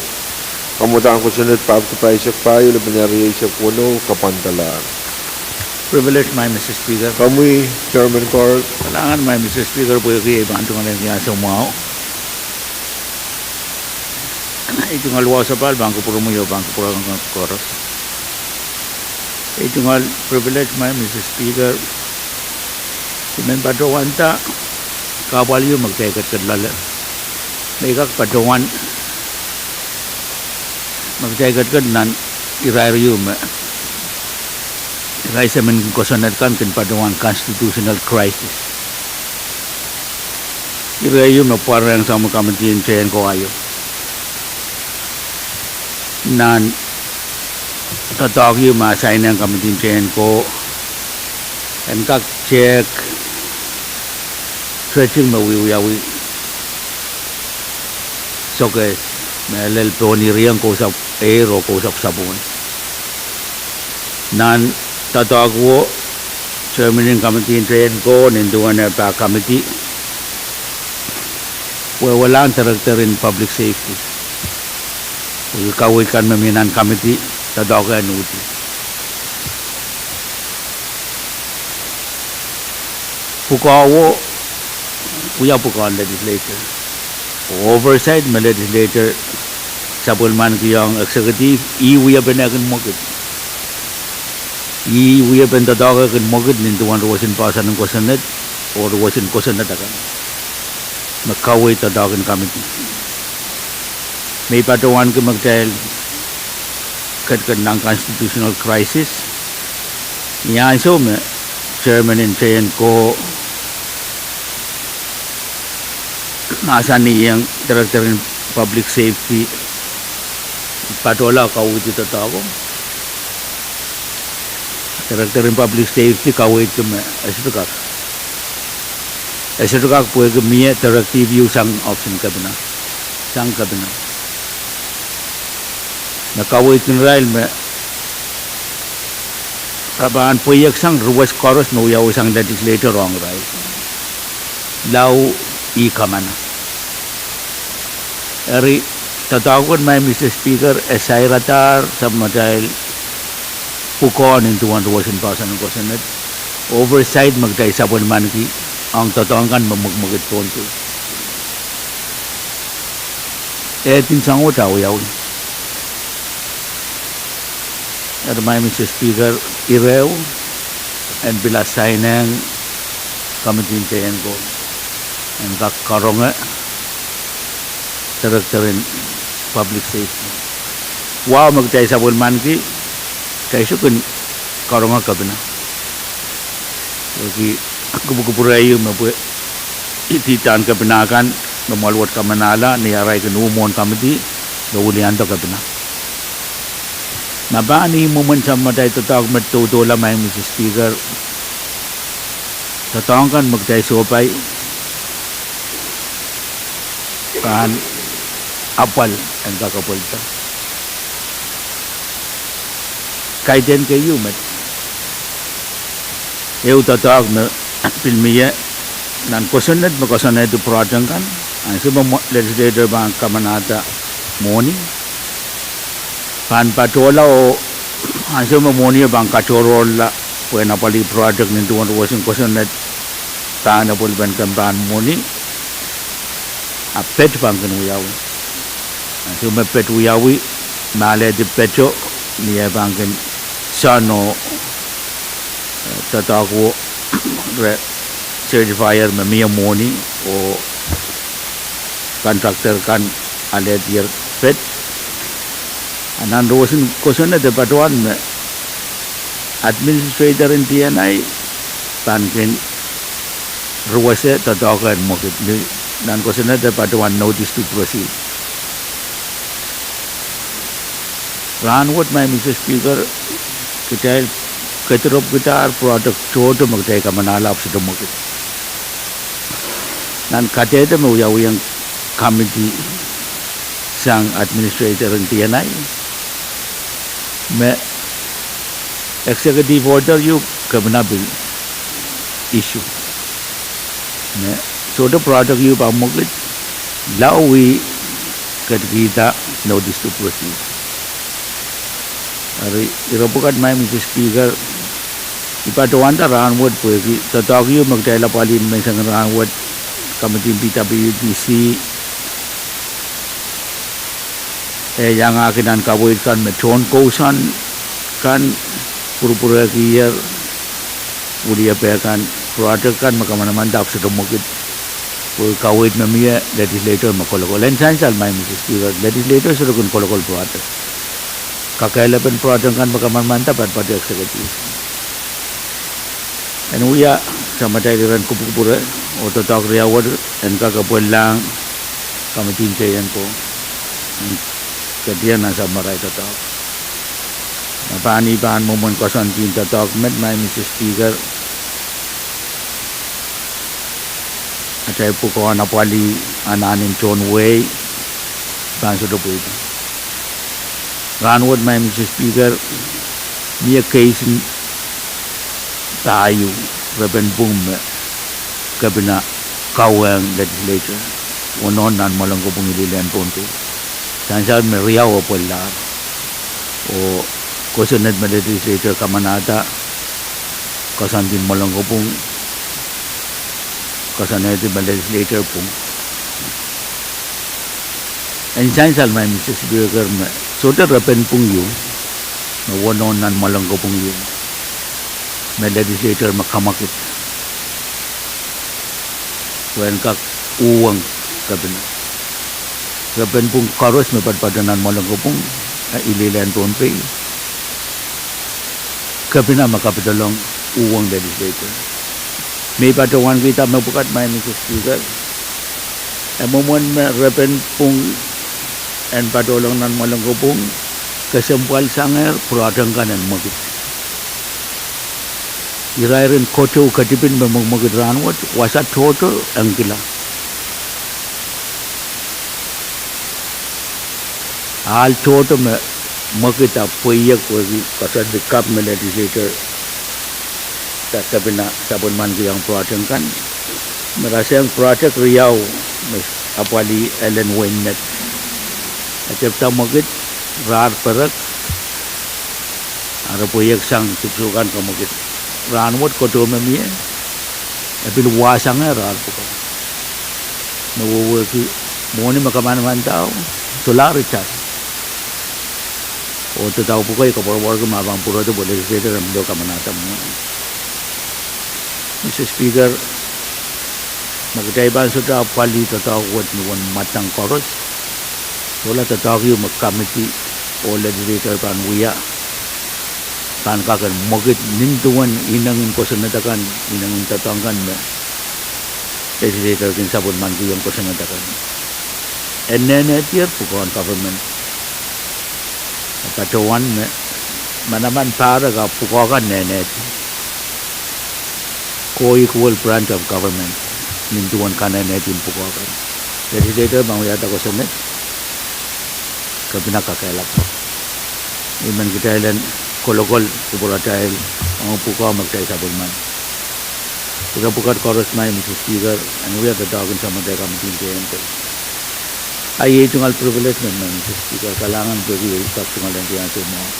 kamwadahn kosonned papki pahisek pahieu, lepin iar rieisek weneu, kapwandahla. Privilege, Madam Speaker. Komwi, Chairman Carl. Kalahngan, Madam Speaker, pwehki ei pahn tungoal ansou mwahu. Ei tungoal wahu sapahl pahn kupwuromwi oh pahn kupwur akan koaros. Ei tungoal privilege, Madam Speaker, I men patohwanda kahpwal ieu me kitail ketiket loale, me I kak patohwan, me kitail ketiket nan irair ieu me irail semen kosonned kan kin patohwan constitutional crisis. Ire ieu me pwarehng soangen committee en Tehnko aio. Nan doadoahk ieu me asainehng committee en Tehnko en kak tehk dredging me wiewiawi sokehs me lel pohn irieng kousapw eir oh kousapw sapwon. Nan doadoahk wo, chairman en committee en Tehnko nin duwen eh pah committee wehwehla director en public safety, pwehki kaweid kan me mie nan committee doadoahk en uhdi. Pwukoa wo wia pwukoahn legislature. Oversight me legislature sapwellimankiong executive, ih wiepen eh kin mwekid. Ih wiepen doadoahk eh kin mwekid nin duwen ruwesen poahsoan en kosonned oh ruwesen kosonned akan me kaweid doadoahk en committee. Me I patohwanki me kitail ketiket nan constitutional crisis ni ansou me chairman en Tehnko mahsanihong director en public safety patohla kaweid doadoahko. Director en public safety kaweidki me e sohte kak, e sohte kak pwehki mie directive ieu sang office en kepina, sang kepina. Me kaweid kin irail me re pahn pweieksang ruwes koaros me wiawi sang legislator ong irail. Lao ih kamana. Eri, doadoahk wet, Madam Speaker, e sairadahr sapwellimatail pwukoa nin duwen ruwes en poahsoan en kosonned, oversight me kitail sapwellimaniki ong doadoahk kan me mwekimwekid pohn pei. E din sang wet awiawi. Eri Madam Speaker, ire ehu en pil asaineng komiti en teienko en kak karonge Director en Public Safety. Wahu me kitail sapwellimaniki, kitail sohte kin karonge kepina. Pwehki kupwukupwure ieu me pwe ididahn kepina kan me mwoahl wet kamanahla ni arail kin uh mwohn komiti me wiliandi kepina. Ma pahn ih mwomwen sapwellimatail doadoahk me doudoula, Madam Speaker, doadoahk kan me kitail sohpai pahn apwal en kak apwalihda. Kaidehn keieu met. Ehu doadoahk me pil mie nan kosonned me koasoanehdi project kan, ansou me legislator pahn kamanahda mwohni, pahn patohla oh ansou me mwohnio pahn katohrohrla pwehn apwalih project nin duwen ruwes en kosonned, pahn apwalih pahn kempen mwohni, a pet pahn kin wiawi. Ansou me pet wiawi, me alehdi peto ni eh pahn kin sohte doadoahk oh re certifyer me mie mwohni oh contractor kan alehdier pet. A nan ruwes en kosonned e patohwan me administrator en D N I pahn kin ruwese doadoahk en mwekid, nan kosonned e patohwan notice to proceed. Rahnwet, Madam Speaker, kitail kedirepwkidahr project tohto me kitail kamanahla ahpw sohte mwekid. Nan kadehde me wiawiong komiti sang administrator en D N I, me executive order ieu kepina pil issue. Me sohte project ieu pahn mwekid, lao ih ketikihda notice to proceed. Eri, ire pwukat, Madam Speaker, I patohwanda rahnwet pwehki doadoahk ieu me kitail apwalih menseng en rahnwet, komiti en P W D C, e iangahki nan kaweid kan me tohn kousoan kan pwurpwurekier, wiliepe kan, project kan me kamanamanada ahpw sohte mwekid, pwe kaweid me mie legislator me kolokol. En sansal, Madam Speaker, legislator sohte kin kolokol project. Kakehlapen project kan me kamanamanada patopato executive. En wia samatail iren kupwukupwure oh doadoahk riau wet en kak apwalih sang komiti en teienko, en ketieng nan samwarail doadoahk. Ma pahn I pahn mwomwen koasoandi doadoahk met, Madam Speaker, atail pwukoahn apwalih anahnen tohn wehi pahn sohte pweida. Rahnwet, Madam Speaker, mie keis en pahieu, repen pwung me kepina kauwehng legislator, wonohn nan Mwalengkopwung, lilien Pohnpei. Sansal me riau apwalihlahr, oh kosonned me legislator kamanahda, koasoandi en Mwalengkopwung, koasoanehdi me legislator pwung. En sansal, Madam Speaker, me sohte repen pwung ieu me wonohn nan Mwalengkopwung ieu me legislator me kamwekid pwehn kak uhwong kepina. Repen pwung koaros me patopato nan Mwalengkopwung, eh, lilien Pohnpei, kepina me kapidolong uhwong legislator. Me I patohwankihda mepwukat, Madam Speaker, e mwomwen me repen pwung en patohlong nan Mwalengkopwung kesempwalsangehr project kan en mwekid. Irair en kotou ketipin me mwekimwekid rahnwet, wasa tohto e ngkila. Ahl tohto me mwekid ahpw pweiek pwehki koasoandi kapw me legislator, da, Kepina sapwellimaniki ong project kan. Me rasehng project riau me apwalih Ellen Wainment. E tepda mwekid, rahr perek, a re pweiek sang dipwisou kan kemwekid. Rahnwet kodoh me mie, e pil wahsangehr rahr pwukoa. Me wehwehki mwohni me kamanamandahu, solahr itar. Oh doadoahk pwukoa I koapworopworki ma pahn pwurodo pwe legislator en pil kamanamandahu. Mister Speaker, ma kitail pahn sohte apwalih doadoahk wet ni uwen mwadang koaros, sohla doadoahk ieu me committee oh legislator pahn wia, pahn kak en mwekid nin duwen inengin kosonned akan, inengin doadoahk kan me legislator kin sapwellimankihong kosonned akan. E nehnehdier pwukoahn government. E patohwan me manaman pahrek ahpw pwukoa kan nehnehdi co-equal branch of government, nin duwen kanehnehdi en pwukoa kan. Legislator pahn wiahda kosonned, Kepina kakehlaka. I men kitail en kolokol kupwuratail ong pwukoa me kitail sapwelliman. Pwukat koaros mai, Mister Speaker, en wia doadoahk en samatail committee en tehnte. A iei tungoal privilege men, Mister Speaker, kalahngan pwehki iei kak tungoal en tiahk soumwahu.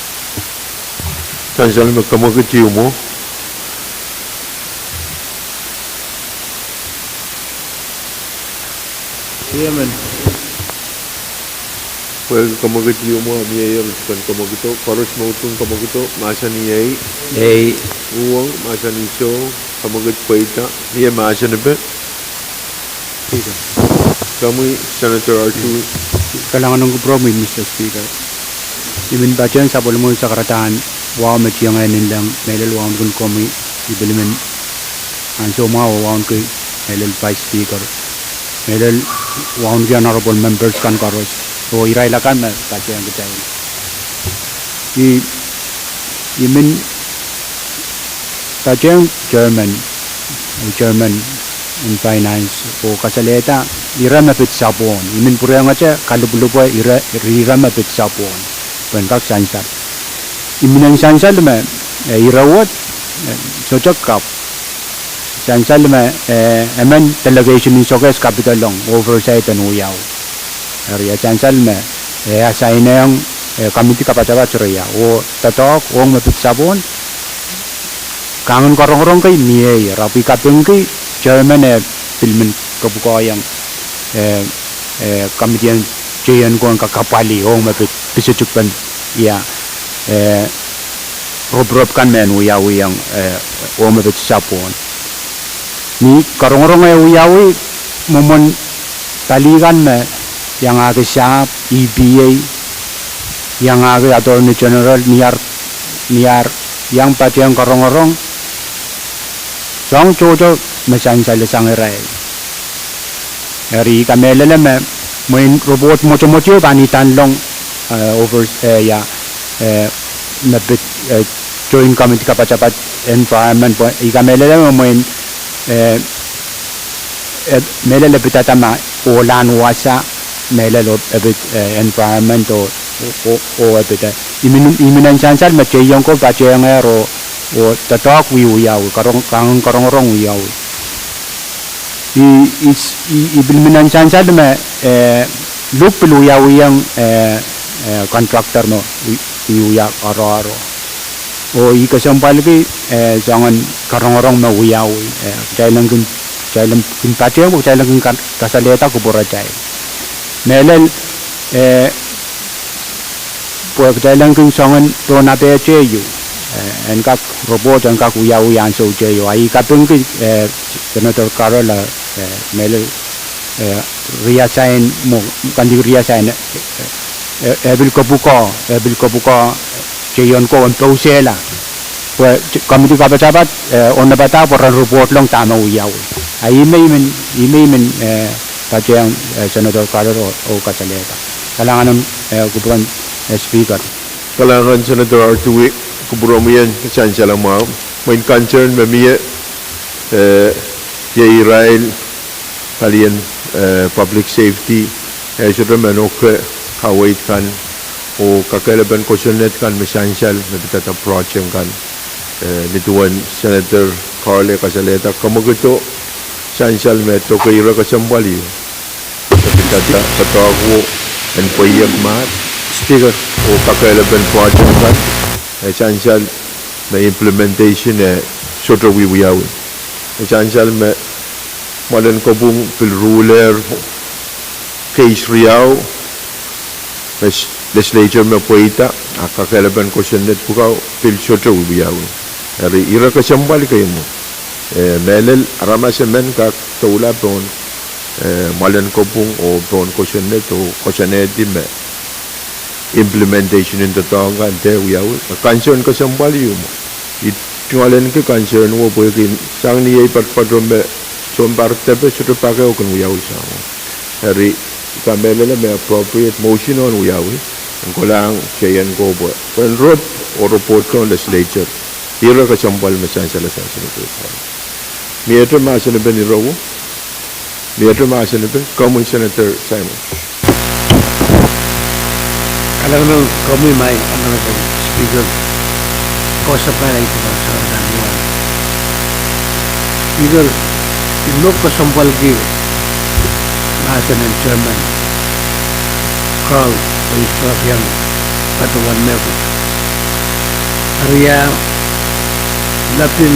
Sansal me kemwekid ieu mwo. Pwehki kemwekid ieu mwo, mieier pwehn kemwekido, koaros me utung kemwekido, mahsanih ei. Ei. Uhwong, mahsanih soh, kemwekid pweida, mie mahsanipe. Komwi, Senator Artui. Kalahngan ong kupwuromwi, Mister Speaker. I men patehng sapwellimomwi sakaradahn wahu me tiengehr nin leng, mehlel wauneki komwi, I pil men ansou mwahu oh wauneki mehlel Vice Speaker, mehlel wauneki honorable members kan koaros, oh irail akan me patehng kitail. I, I men patehng chairman, chairman en finance oh kasalehda ire me pid sapwon. I men pwurehngete kalipwulipwe ire, ire me pid sapwon pwehn kak sansal. I men sansal me, eh, ire wet, eh, sohte kapw. Sansal me, eh, emen delegation en sokehs kapidolong oversight en wiawi. Eri e sansal me, eh, assign-ehng, eh, committee kapatapat ria oh doadoahk ong me pid sapwon. Kahngen karongorong kei mieier, ahpw I kapingki chairman e pil men kapwukoahiong, eh, eh, committee en teienko en kak apwalih ong me pid, pid sehse, ia, eh, roporop kan men wiawiong, eh, ong me pid sapwon. Ni karongorong e wiawi, mwomwen pali kan me iangahki sahpw, E P A, iangahki Attorney General, ni ar, ni ar iang patehng karongorong, soahng tohto me sansal sang irail. Eri I kamehlele me mwein report mwotomwot ieu pahn idanlong, eh, over, eh, ia, eh, me pid, eh, Joint Committee kapatapat Environment, pwe I kamehlele me mwein, eh, eh, mehlel e pidada ma ohlahn wasa, mehlel oh e pid, eh, environment oh, oh, oh e pid, eh, I men, I men sansal me teienko patehng ire oh, oh doadoahk wie wiawi, karong, kahngen karongorong wiawi. I, I, I, I pil men sansal me, eh, luk pil wiawiong, eh, eh, contractor me wie, wie wia oaroahro. Oh I kesempwalki, eh, soangen karongorong me wiawi, eh, kitail en kin, kitail en kin patehng, kitail en kin ka-, kasalehda kupwuratail. Mehlel, eh, pwe kitail en kin soangen tohnapehte ieu, eh, en kak report en kak wiawi ansou teio. A I kapingki, eh, Senator Carol, eh, mehlel, eh, reassign mwo, kandi reassign, eh, eh, e pil kapwukoa, e pil kapwukoa, eh, teienko en pousehla. Pwe committee kapatapat, eh, onopada pwe ren report long dahme wiawi. A I men, I men, I men, eh, patehng, eh, Senator Carol oh, oh kasalehda. Kalahngan, eh, kupwuren, eh, Speaker. Kalahngan Senator Artui, kupwuromwi en sansal mwahu. Mwein concern me mie, eh, iei irail palien, eh, public safety, eh, sohte men oke kaweid kan oh kakehlapen kosonned kan me sansal me pidada project kan. Eh, nin duwen Senator Carl e kasalehda, kamwekid sansal me doke ire kesempwal ieu me pidada doadoahk en pweiek mah, Speaker, oh kakehlapen project kan, eh, sansal me implementation e sohte wiewiawi. E sansal me mwoalen kopwung pil ruler case riau me legislature me pweida, a kakehlapen kosonned pwukat pil sohte wiewiawi. Eri ire kesempwal kei mwo. Eh, mehlel aramas emen kak doula pohn, eh, mwoalen kopwung oh pohn kosonned oh koasoanehdi me implementation en doadoahk kan de wiawi. Concern kesempwal ieu mwo. I tungoalenki concern wet pwehki sang ni ei patopato me sounpar depe sohte pak ehu kin wiawi sang. Eri I kamehlele me appropriate motion en wiawi, en kolahng J N ko pwe ren rop oh report pohn legislature ire kesempwal me sansal e sansal. Miehte mahsen epen ire wet. Miehte mahsen epen, komwi Senator Simon. Kalahngan komwi, my Honorable Speaker. Koasoapahi pwukat soangen wai. Speaker, I men kesempwalki mahsen en Chairman Carl, pwe I sohte iang patohwan mehkot. Eri ia lapin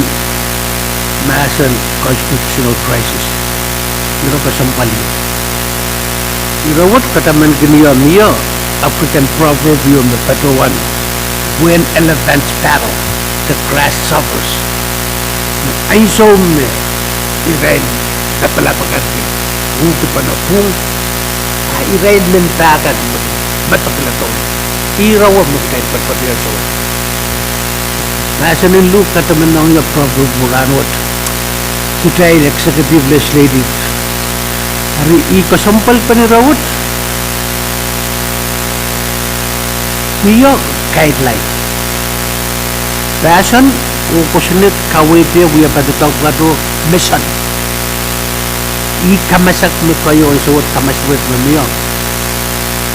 mahsen constitutional crisis. Ire kesempwal ieu. Ire wet katamankin ie, mie African proverb ieu me patohwan, when elephants battle, the grass suffers. Ansou me irail lapalap akan ki uhdi pohn pwung, a irail men pahkan me, me pekilatohng. Ire wet me kitail patopato ansou wet. Mahsen en luhk katamankin ie proverb me rahnwet. Kitail executive, legislative. Eri ih kesempwalpen ire wet. Mie guideline. Pahsan oh kosonned kaweid wia patohwan doadoahk me sang. Ih kamasak me koahiek ansou wet, kamasak wet me mie.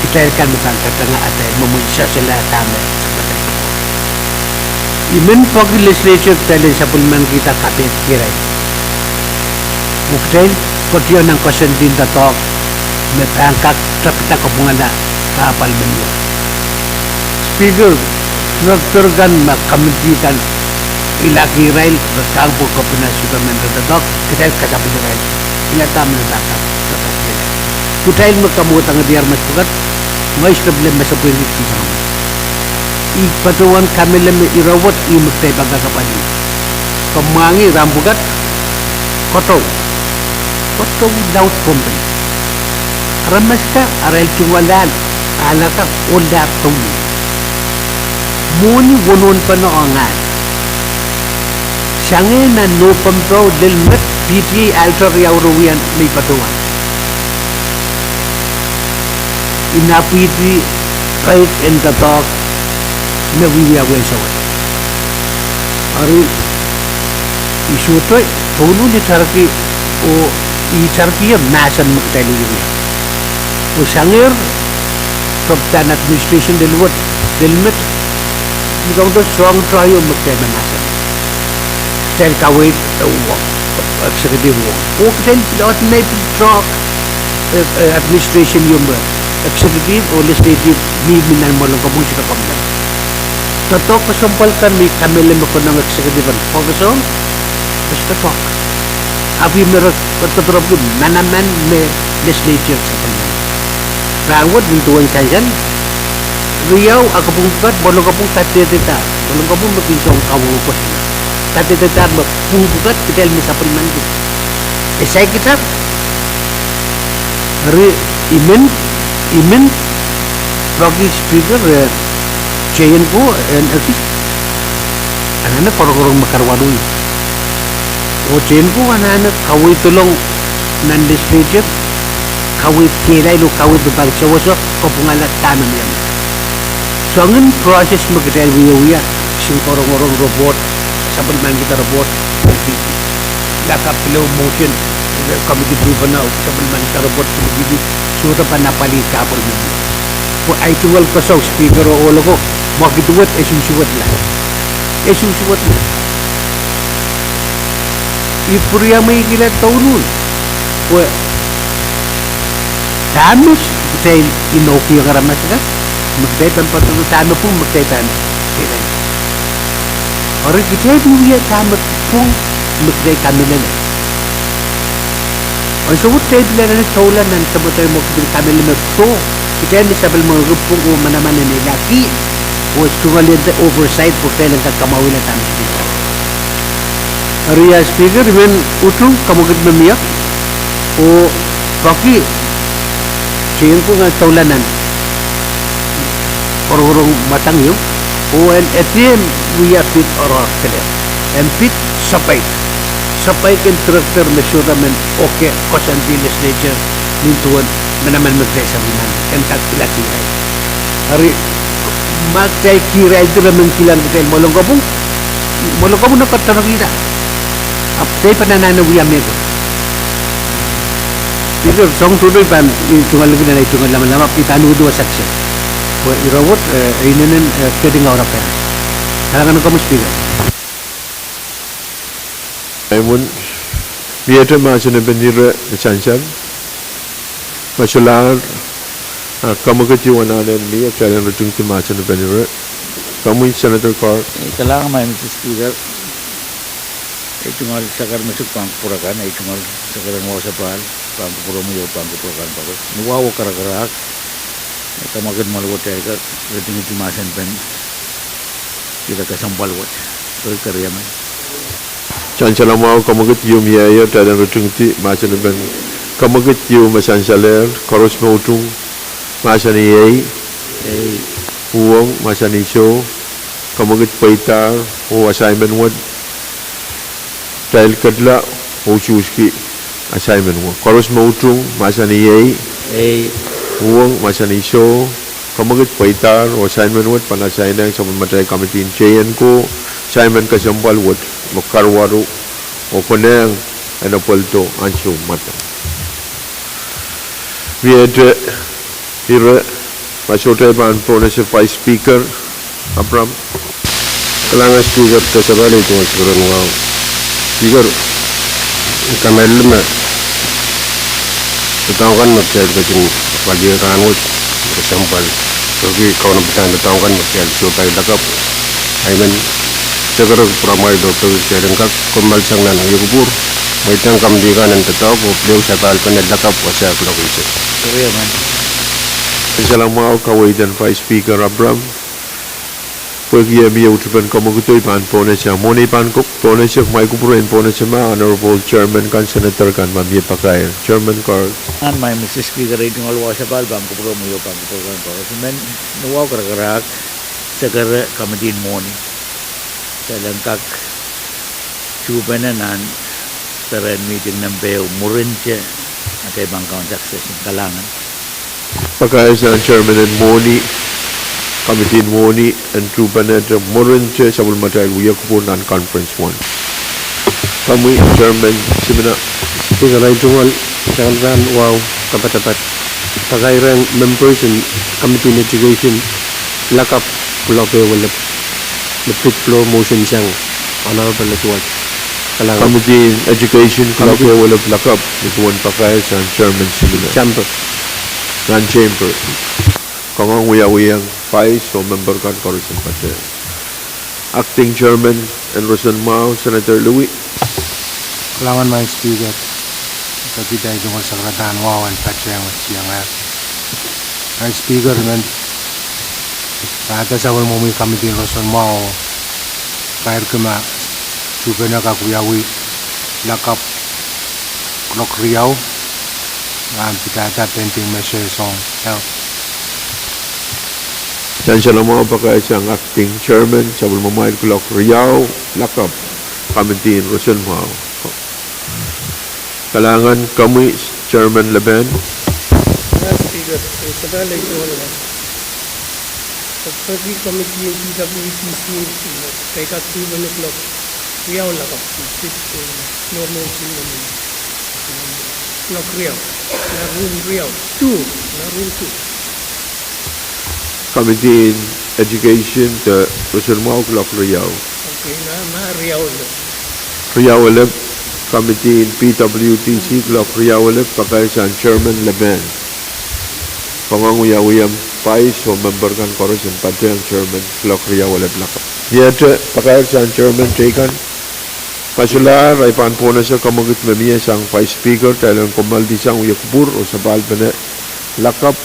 Kitail kan me pahn katanga atail mwomwen sehse lada me. I men peki legislature kitail en sapwellimanikihda kapehdki irail. Oh kitail koadoadoahk nan koasoandi en doadoahk me pahn kak tepda kapwungala kahpwal me mie. Speaker, director kan me committee kan ilahki irail me kang pwe kopina suhdo men doadoahk, kitail kasapwungala irail. Ila dahme pahn kak doadoahk. Kitail me kamwadangedi aramas pwukat, ngehi sohte pil mesepwehki kitail. I patohwan kamehlele me ire wet ih me kitail pahn kak apwalih. Ke mwahngih rahn pwukat, koadoadoahk. Koadoadoahk laud komwi. Aramas kan arail tungoal ahl, ahl akan ohlahr doulih. Mwohni wonohn pene ong ahl. Sang nan Nopempe lel met, P T A alter riau re wia me I patohwan. I nahpwidi pweid en doadoahk me wiewia wehn sewese. Eri I sohte, Pohnpei I tarki, oh I tarki ie mahsen me kitail wiewia. Oh sangehr, tepdan administration lel wet, lel met, I kak soang trio me kitail mahmahsen. Kitail kaweid, eh, wong, executive wong. Oh kitail pil ordinary pil talk, eh, eh, administration ieu me executive oh legislative me mih nan mwoalen kopwung sohte komw nan. Doadoahk kesempwal kan me I kamehlele me konehng executive en focus ong, e sohte doadoahk. Ahpw me re, re doadoahk manaman me legislature sapwellimen. Rahnwet nin duwen sansal, riau, ah, kopwung pwukat, mwoalen kopwung kadehdehda, mwoalen kopwung me kin song kawong kosonned. Kadehdehda me pwung pwukat kitail me sapwellimanki. E saikinte. Eri I men, I men peki Speaker, eh, J N ko, eh, ekis, anahne korongorong me karuwalu. Oh J N ko anahne kaweid doadoahk nan legislature, kaweid kehlail oh kaweid me pahn sewese, kopwungala dahme mie. Soangen process me kitail wiewia, kisin korongorong report, sapwellimankihda report, lakapw pil motion, committee pil pahn sapwellimankihda report, committee, sohte pahn apwalih kahpwal me mie. Pwe ahi tungoal koasoi Speaker oh ohl oko, mwekid wet e susuwedla. E susuwedla. I pwuriamweikihla douluhl. Pwe dahme kitail inoukihong aramas akan, me kitail pahn poadohng dahme pwung me kitail pahn kihla. Eri kitail pil wia dahme pwung me kitail kamehlele. Ansou wet kitail pil anahne doula nan samatail mwekid en kamehlele me pwung, kitail me sapwellimen pwung oh manaman en ilahki, oh tungoal en de oversight pwe kitail en kak kamwahwihala dahme Speaker. Eri ia Speaker, I men utung kamwekid me mie, oh peki, kitail en pwung en doula nan korokorong mwadang ieu, oh en edien wia pid oaroahr kelehpw. En pid sapaik. Sapaik en director me sohte men oke koasoandi legislature nin duwen manaman me kitail sapwellimen en kak ilahki irail. Eri ma kitail kihraildi re men kilang kitail mwoalen kopwung, mwoalen kopwung e kak torekihda. Ahpw kitail pahn anahne wia mehkot. Speaker, soang tohto I pahn, I tungoal liki nan ei tungoal lamalam ahpw I pahn uhdi wasa kiset. Pwe ire wet, eh, e inenen, eh, ketin aurapea. Kalahngan en komwi Speaker. Ahi mwomwen, miehte mahsen en pahn ire me sansal. Ma solahr, ah, kamwekid ieu anahne mie, kitail en ritingdi mahsen en pahn ire. Komwi Senator Carl. Eh, kalahngan Mister Speaker. Ei tungoal sakar me sik pahn kupwur akan, ei tungoal sakar en wahu sapahl, pahn kupwuromwi oh pahn kupwur akan koaros. Ni wahu oh karakarahk, eh, kamwekid mwoal wet, eh, ritingdi mahsen en pahn ire kesempwal wet. Eri keriamen. Sansal mwahu, kamwekid ieu mie, kitail en ritingdi mahsen en pahn kamwekid ieu me sansalehr, koaros me utung, mahsanih ei. Ei. Uhwong, mahsanih soh, kamwekid pweidahr, oh assignment wet, kitail ketla, oh usuhski assignment wet. Koaros me utung, mahsanih ei. Ei. Uhwong, mahsanih soh, kamwekid pweidahr, oh assignment wet, pahn assign-ehng sapwellimatail committee en teien ko, assignment kesempwal wet, me karuwaru, oh konehng en apwaldo ansou mwadang. Miehte ire, ma sohte pahn pohnese Vice Speaker Abraham. Kalahngan Speaker, de sapahl ei tungoal sakar en wahu. Speaker, I kamehlele me doadoahk kan me kitail ketin pali rahnwet, kesempwal, pwehki kaunopadahn doadoahk kan me kitail sohte lakapw. Ahi men, sekerek pwuramwail oh pwehki kitail en kak kommoal sang nan wia kupwur, mweidehng committee kan en doadoahk oh pil ehu sapahl pene lakapw wasa kuloak eisek. Sansal mwahu, kaweid en Vice Speaker Abraham. Pwehki e mie uhtupen kamwekid, I pahn pohnese, mwohn ei pahn ko- pohnese, kumwail kupwure en pohnese ma Honorable Chairman kan, Senator kan ma mie pakair. Chairman Carl. Kalahngan Mister Speaker, ei tungoal wahu sapahl pahn kupwuromwi oh pahn kupwur akan koaros. I men, ni wahu karakarahk, sekere committee en mwohni, kitail en kak tuhpene nan perehn meeting nempe ehu mwurinte, atail pahn kaun succession. Kalahngan. Pakair sang Chairman en mwohni, committee en mwohni, en tuhpenehte mwurinte sapwellimatail wia kupwur nan conference won. Komwi Chairman Simina. Speaker, ei tungoal sakar en wahu, kapatapat, pakairehiong members en Committee en Education lakapw kuloak ehu elep, me pid floor motion sang Honorable Edward. Kalahngan. Committee en Education kuloak ehu elep lakapw, nin duwen pakair sang Chairman Simina. Chamber. Nan chamber. Kangoang wiawihong Vice oh member kan koaros en patehng. Acting Chairman en roson mwahu, Senator Louis. Kalahngan Mister Speaker, pwehki ei tungoal sakar en wahu en patehng wet iang ahi. Mister Speaker, I men pahn sapwellimomwi committee en roson mwahu, kairki ma tuhpene kak wiawi lakapw kuloak riau, nan pidada pending measures on health. Sansal mwahu, pakair sang Acting Chairman, sapwellimamwail kuloak riau lakapw, committee en roson mwahu. Kalahngan. Komwi Chairman Lepen. Mister Speaker, ei sapahl ei tungoal wahu. Pwehki committee en P W D C, kitail kak tuhpene kuloak riau lakapw, pid, eh, floor motion, eh, kuloak riau, nan room riau, two, nan room two. Committee en Education de roson mwahu kuloak riau. Riau elep, Committee en P W D C kuloak riau elep, pakair sang Chairman Leman. Kangoang wiawihong pais oh member kan koaros en patehng Chairman kuloak riau elep lakapw. Iete pakair sang Chairman teikan. Ma solahr, ahi pahn pwonese kamwekid me mie sang Vice Speaker, kitail en kommoaldi sang wie kupwur oh sapahlpene lakapw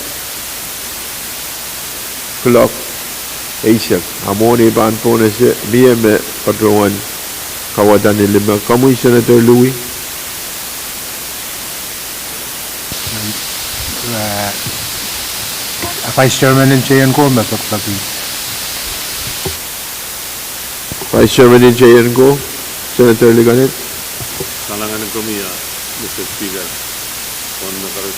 kuloak eisek. A mwohn ei pahn pwonese, mie me patohwan kauwada ni lime komwi, Senator Louis? Vice Chairman en J N ko me pekipeki. Vice Chairman en J N ko, Senator Likaneth. Kalahngan en komwi, Mister Speaker. Pwon me koaros,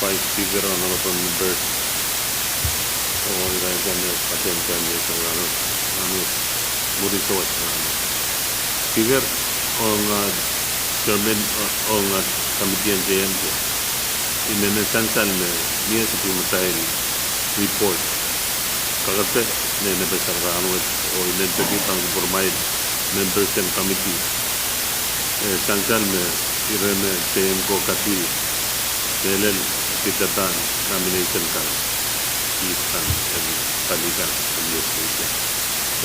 Vice Speaker, Honorable Members, oh irail kan me patehng pahn sang rahnwet, rahnwet, mwuri sewese rahnwet. Speaker, ong, ah, Chairman, ah, ong, ah, Committee en J N ko, I men sansal me mie sapwellimatail report kakete me nepe sang rahnwet, oh I men peki pahn kupwurmwail members en committee, eh, sansal me ire me J N ko kadi mehlel kihda pahn nomination kan, seat kan, en pali kan, en legislature.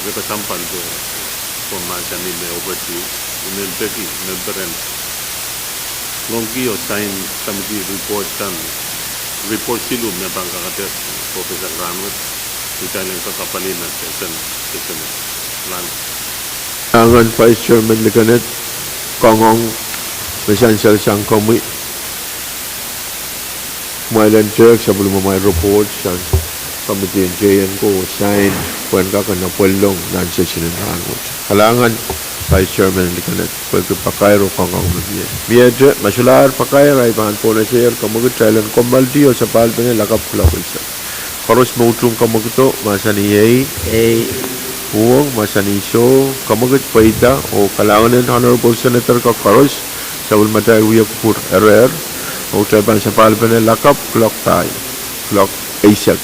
Eri kesempwal de pwon mahsanih me overdue, I men peki member en longki oh sign committee report kan, report siluh me pahn kakete kohpeseng rahnwet, kitail en kak apwalih nan session, session lang. Kalahngan Vice Chairman Likaneth, kangoang me sansal sang komwi. Kumwail en tehk sapwellimamwail report sang Committee en J N ko oh sign pwehn kak en apwalilong nan session en rahnwet. Kalahngan Vice Chairman Likaneth pwehki pakair oh kangoang me mie. Miehte, ma solahr pakair, ahi pahn pwonese kamwekid, kitail en kommoaldi oh sapahlpene lakapw kuloak eisek. Koaros me utung kamwekido, mahsanih ei. Ei. Uhwong, mahsanih soh. Kamwekid pweida, oh kalahngan en Honorable Senator ko koaros, sapwellimatail wie kupwur erehr, oh kitail pahn sapahlpene lakapw kuloak pahieu, kuloak eisek.